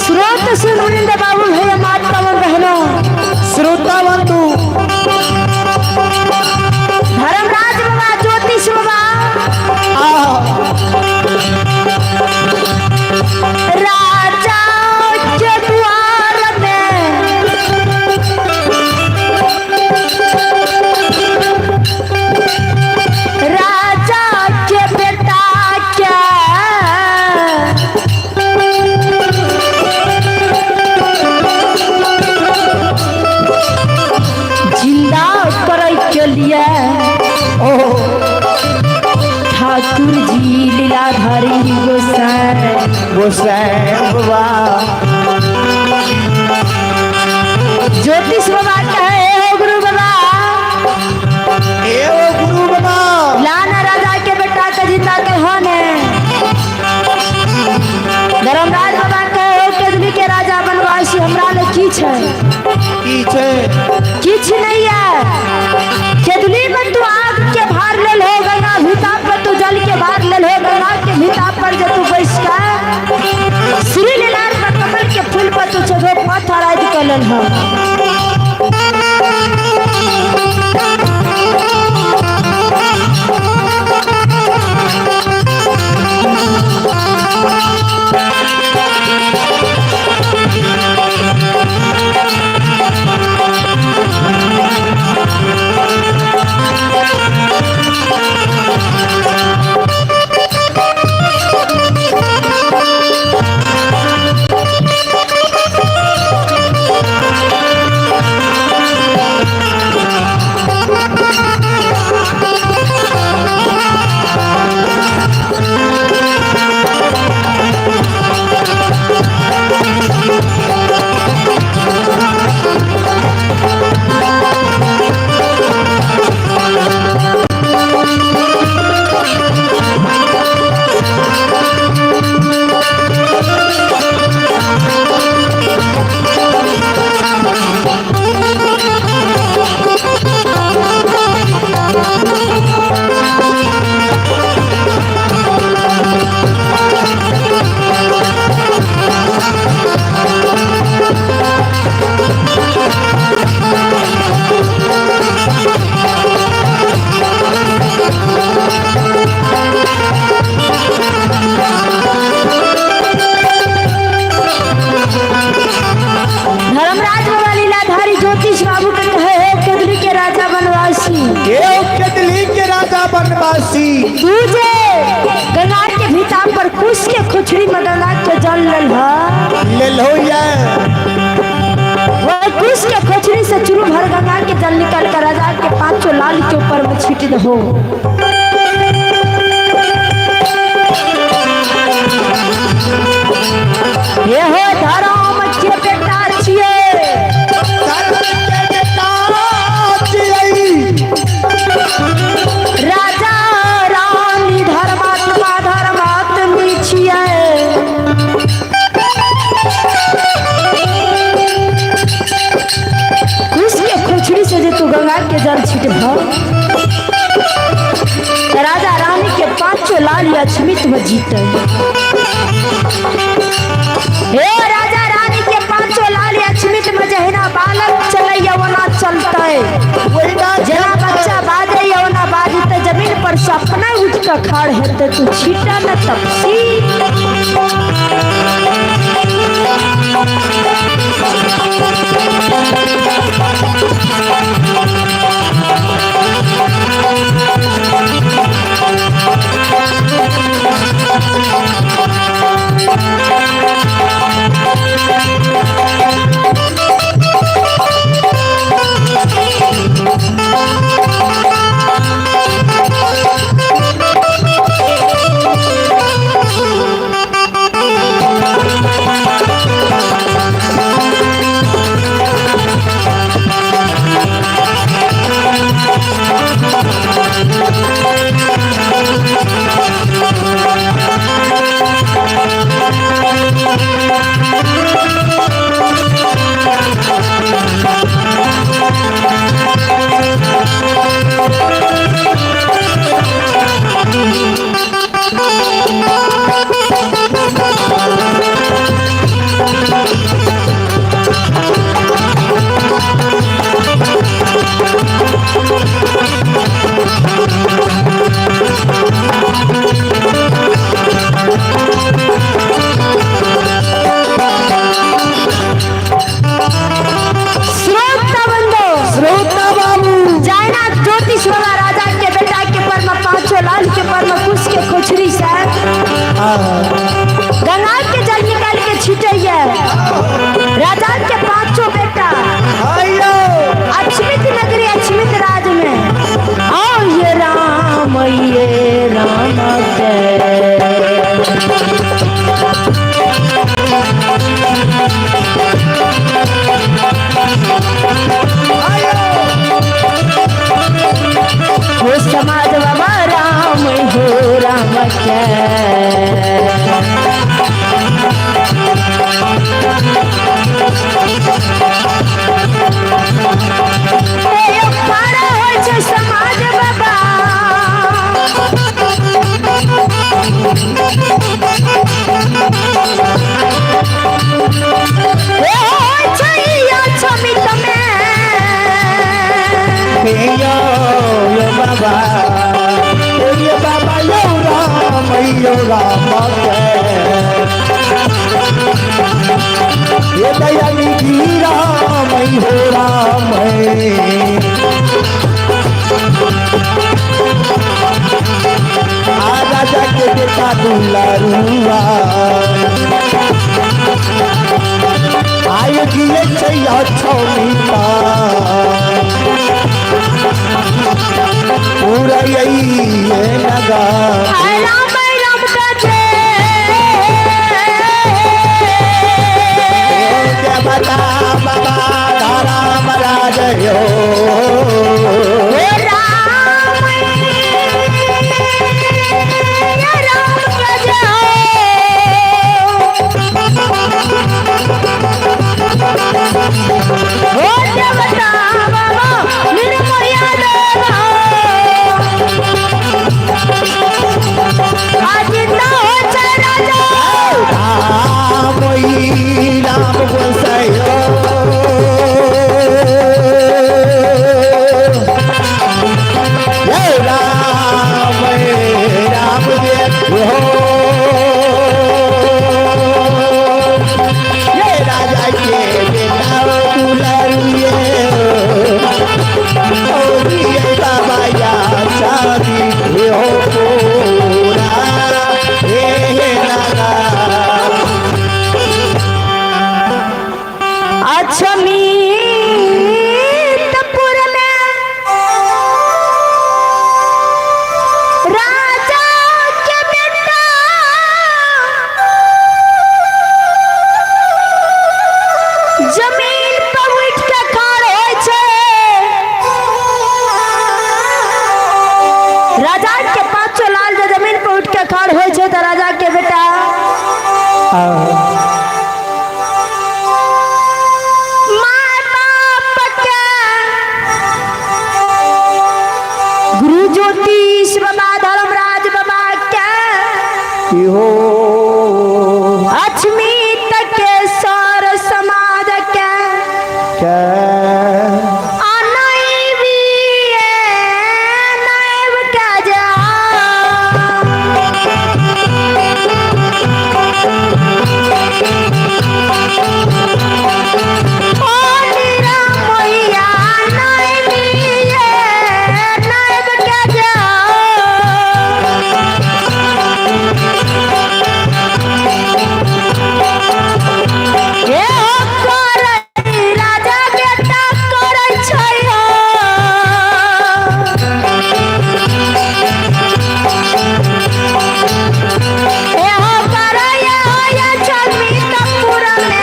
स्रोत सुन वृंद बाबू भैया माता और बहनों, श्रोता बंधु धर्मराज बाबा ज्योतिष बाबा आ राजा के द्वार में राजा के बेटा के जिंदा करे के लिए ओ ठाकुर जी लीलाधारी गोसाई गोसाई बाबा ज्योतिष बाबा कहे हो गुरु बाबा ए ओ गुरु बाबा लाना राजा के बेटा के जिंदा के होने। धर्मराज बाबा कहे हो केदनी के राजा बनवासी हमरा ले की छै? की छै? किछ नहीं है। केदनी में तू आग के भार लेल हो, गंगा भीता पर तू जल के भार लेल हो, गंगा के भीता पर जे तू बैस के श्री लीलार पर कमल के फूल पर तू चढ़ो पाथर आदि के लेल हो। बनवासी। तू जे गंगा के भीता पर कुश के खुचड़ी में गंगा के जल लेल ले लो ये। वह कुश के खोचड़ी से चुरू भर गंगा के जल निकल कर राजा के पांचों लाल के ऊपर में छीट दहो। ये हो धर्म के बेटा छिए, धर्म के बेटा छियै। राजा रानी धर्मात्मा धर्मात्मी छिए। कुश के खोचड़ी से जे तू गंगा के जल छिटबह त राजा रानी के पांचों लाल लक्ष्मी में जीते। हे राजा रानी के पांचों लाल लक्ष्मी में जहिना बालक चलैया ओना चलते, जेना बच्चा बाजैया ओना बाजते, जमीन पर से अपना उठ के खड़ हेतै। तू छीटा न तपसी। श्रोता बंधु, श्रोता बाबू, जाना ज्योतिष वाला राजा के बेटा के पर में पांचों लाल के पर में कुश के खोचड़ी से गंगा के जल निकाल के छीटैया। राजा के पांचों बेटा आयो अक्षमित नगरी अक्षमित राज में आओ ये राम ये राम के। हो समाज बाबा राम हो राम के। ए खड़ा होइ छै समाज बाबा, ए होइ छै अक्षमित में। यो यो बाबा, यो बाबा यो राम यो राम के। ये दयानिधि राम हो राम। आ राजा के बेटा दुलारुआ आयो जिए छैया छौमिता पूरा यही नगा। राम राम का देवता बाबा राम राज यो राम राम का हो देवता बाबा निर्मया देवा आज ना हो राजा राम राम गोसायो। My बाप के गुरु ज्योतिष बाबा धर्मराज बाबा के हो लक्ष्मी तक के सर समाज के के राजा बेटा करै छै हो। एहो करैया होया छवि तपुरमे।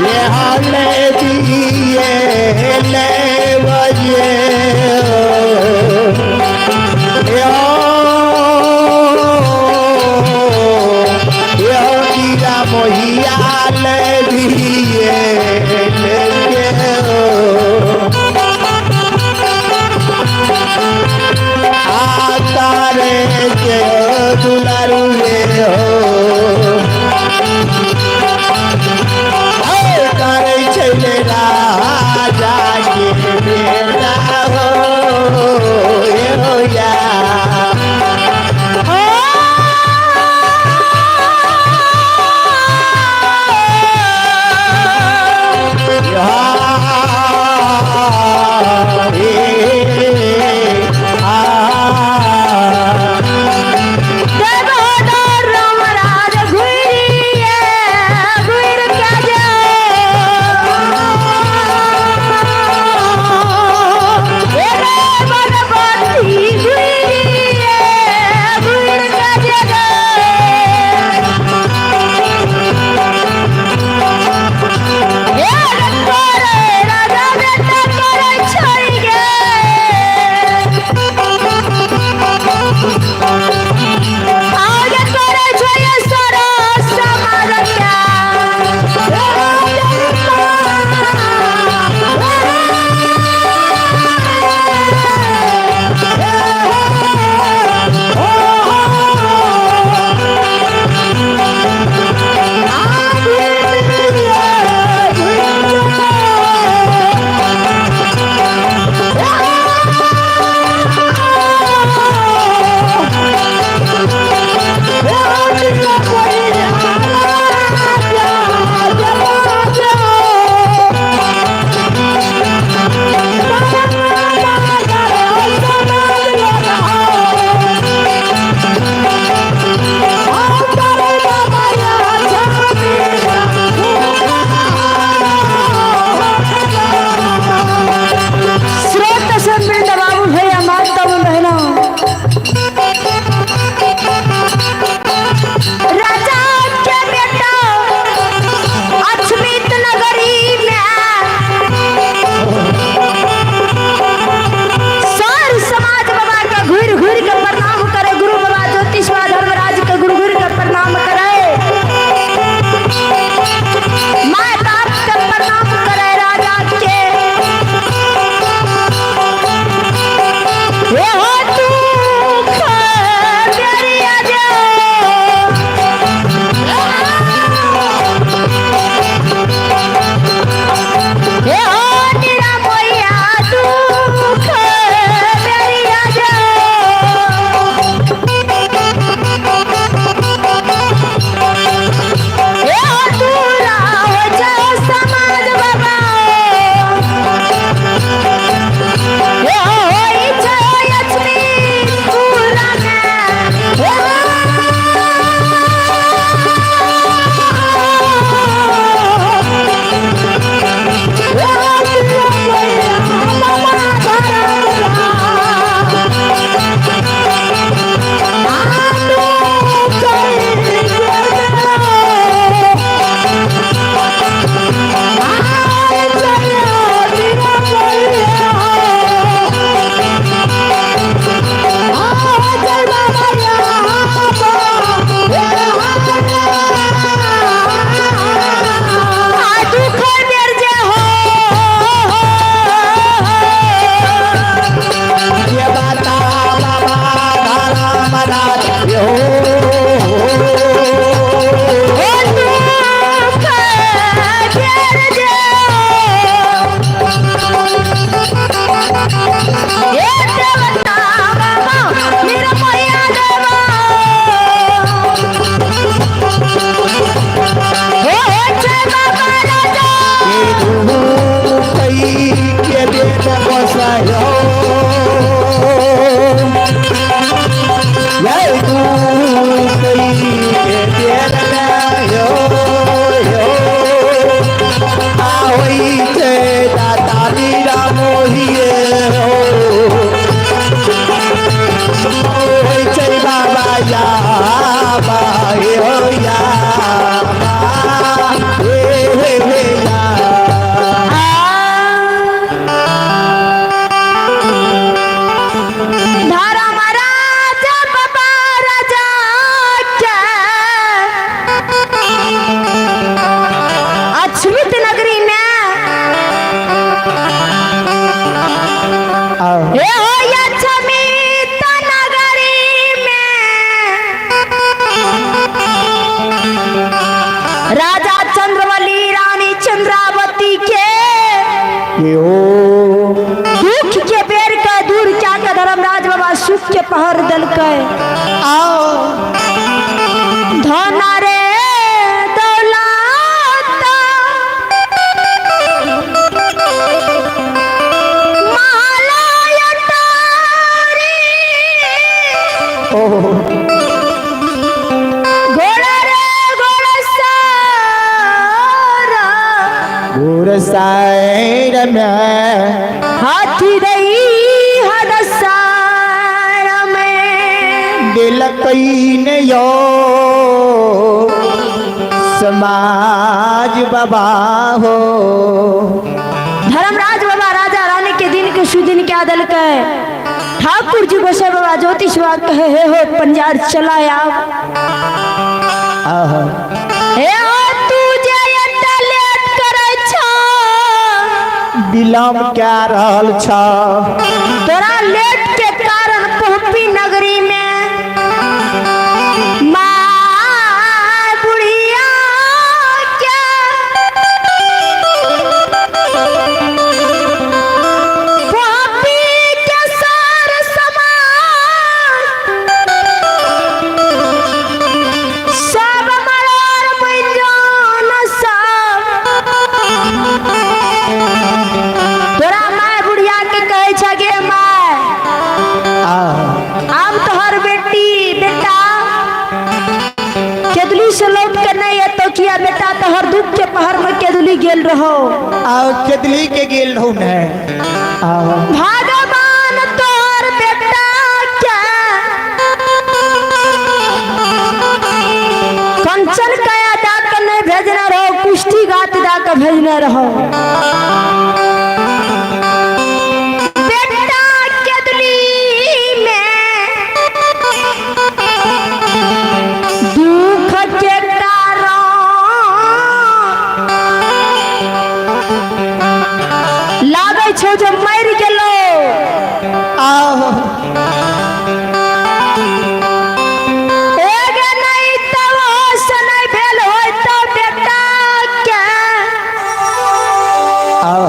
ये हाले दिए ले बजे यो कीरा मोहिया ले दिए ले आता रे के दुलारू रे हो करै छै रे राजा के बेटा हो हे हो या। ओ हे आ देवो रावण हो। ओ दुख घेर जे हे देवता बाबा निर्मया देवा हो जय बाबा राजा। के बेट बसायो के बेट छै दाता लीला मोहिए हो होइ छै बाबा या बा हे हो या बा हे हे हे या। धर्म राजा बाबा राजा के अछमित नगरी में आओ। हे हो अछमित नगरी में राजा चंद्रवली रानी चंद्रावती के के हो दुख के बेर के दूर क्या के धर्मराज बाबा सुख के पहर दलकै। आओ। धन रे दौलत माला अटारी, ओहो। घोड़ा रे घोड़ा सारा गोर साइड में हाथी दई हदसार में दिल कई ने यो समाज बाबा हो। धर्मराज बाबा राजा रानी के दिन के सुदिन क्या दल कहे ठाकुर जी गोसाई बाबा ज्योतिष बाबा कहे हे हो पंजार चला आओ। आहा। हे हो तू जे एते लेट करै छौ विलम्ब क्या रहल छ। तोरा लेट के कारण पहुपी नगरी में माँ बुढ़िया के पहुपी के सार समान सब मरार बन सब तोरा माय बुढ़िया के कहै छ गे my आहा। आब तोहर बेटी बेटा केदली से लौट के नहीं एतो किया बेटा तोहर दुख के पहर में केदली गेल रहो। आओ केदली के गेल रहू ने। आओ। भगवान तोहर बेटा के कंचन कया दा के नहीं भेजने रहो कुश्ती गात दा के भेजने रहो। बेटा केदली में दुख के कारण लागै छौ जे मरि गेलो। आओ। एगे नहीं तब होश नहीं भेल होय तो बेटा के आओ।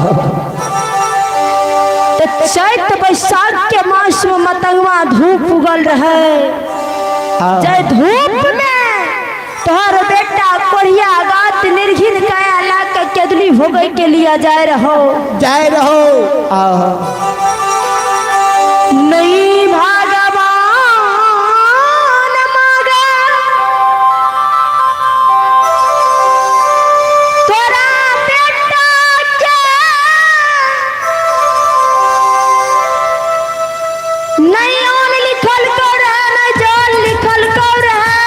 तो चैत बैसाख के मास में मतंगवा धूप उगल रहे। आओ। जय धूप में तोहर बेटा कोढ़िया गात निर्घिन काया ला के केदली भोगे के लिए जाय रहो। जाय रहो। आओ। नहीं भगवान मागा तोरा बेटा के नहीं ओन लिखल को रहे नहीं जल लिखल को रहे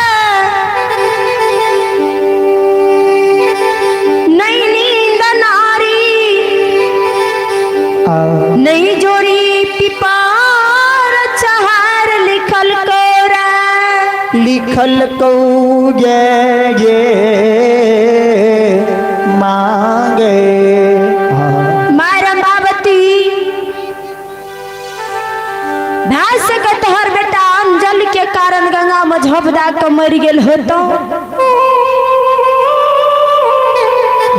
नहीं नींद नारी आओ। नहीं जोड़ी पिपार चहार लिखल कोरा लिखल कौ गे गे मांगे। माय रंभावती भाई से के तोहर बेटा अंजल के कारण गंगा में झोप दा के मर गेल होतो।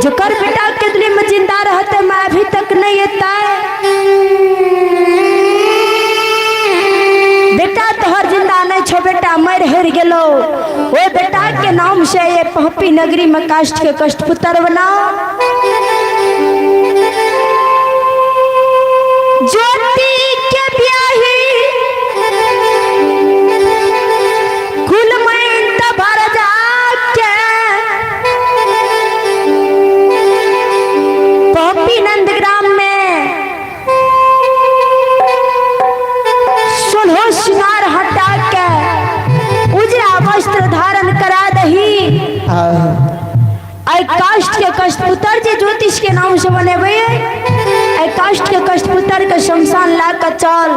जकर बेटा केदली में जिंदा रहते मैं अभी तक नहीं एता। बेटा तोहर जिंदा नहीं छो, बेटा मर हर गेलो। ओ बेटा के नाम से ये पहपी नगरी में काष्ठ के कष्ट पुत्र बनाओ। ज्योति के ब्याही कुल में भर जाके पहपी नंदग्राम में सोलहो श्रृंगार हटा के उजरा वस्त्र धारण करा दही। आई काष्ठ के कष्ट पुत्र जे ज्योतिष के नाम से बनेबे, आई काष्ठ के कष्ट पुत्र के शमशान ला के चल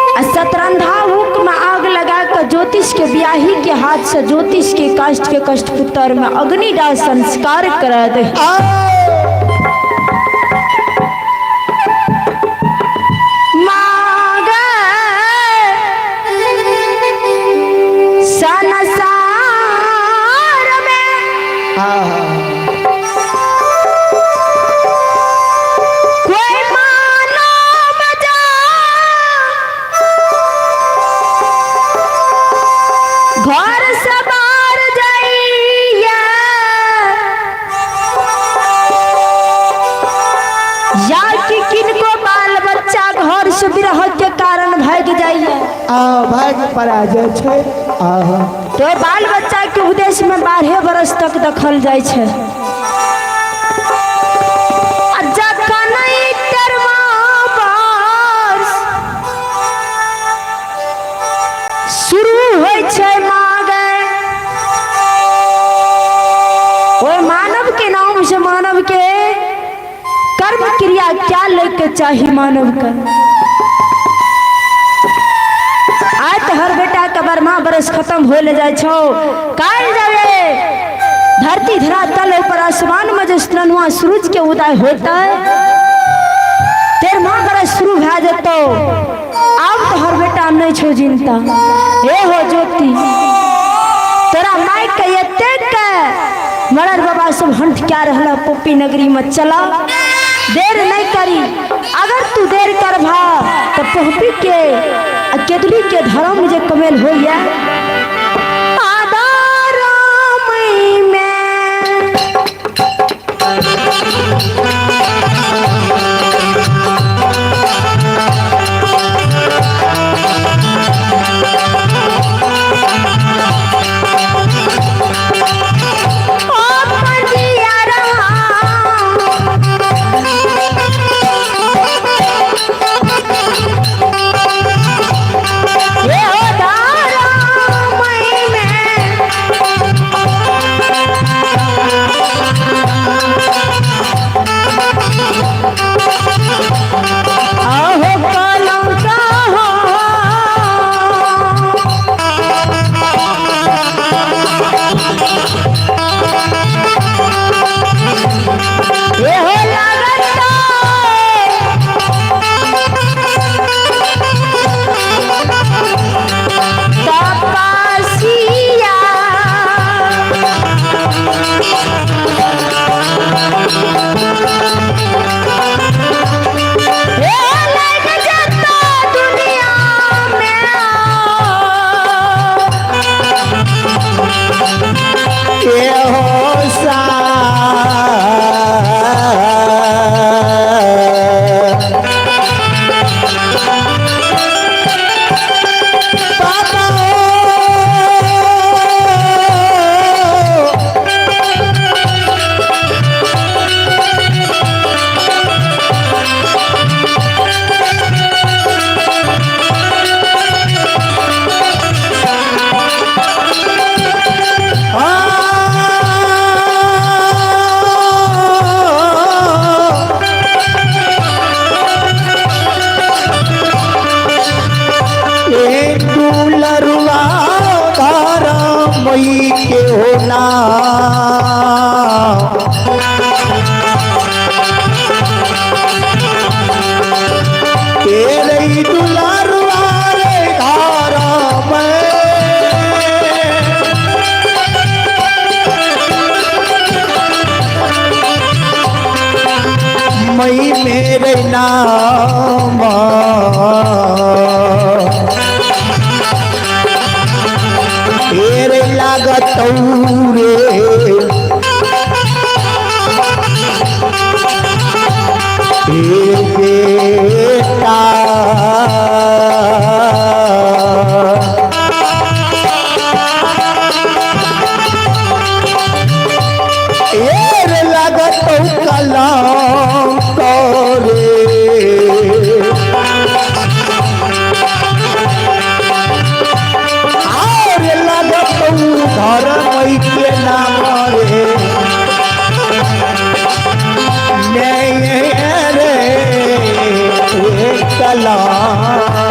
आ सतरंधा हुक में आग लगा के ज्योतिष के ब्याही के हाथ से ज्योतिष के काष्ठ के कष्ट पुत्र में अग्निदाह संस्कार करा दे। संसार में कोई मानव जा घर से बाहर जाइया या कि किनको बाल बच्चा घर से विरह के कारण भाग जाइए। आ भाग पराजय छै। आहा तो बाल बच्चा के उद्देश्य में 12 बरस तक दखल जाइ छै। आ जखन तेरहवां वर्ष शुरू होइ छै मागे, ओहि मानव के नाम से मानव के कर्म क्रिया क्या लेके चाही मानव के। आज तो हर बेटा के 12वां बरस खत्म हो ले जाए छो, काल जावे धरती धरा तल ऊपर आसमान में जो ननुआ सूरज के उदय होता है, 13वां बरस शुरू भए जतो। आब तो हर बेटा नहीं छो जिंता। हे हो ज्योति तोरा माइक के एतेक के मरर बाबा सब हंट क्या रहला पोपी नगरी में चला, देर नहीं करी। अगर तू देर कर भा तो पोपी के आ केदली के धर्म जे कमेल होइया आदारामई में। ओ पंजिया राम हे हो दारामई में। आहो कलम का हो ये हो लागता तपसिया हे लग जाता दुनिया में। ए हो सा बाबा ओ, ए दुलरुआ तारा मई के होना। तेरे दुलरुआ रे तारा मई। रे नाम रे लागत रे हे बेटा। एर लागत कलम करे और लागत धर्म के नाम रे नहीं रे कलम।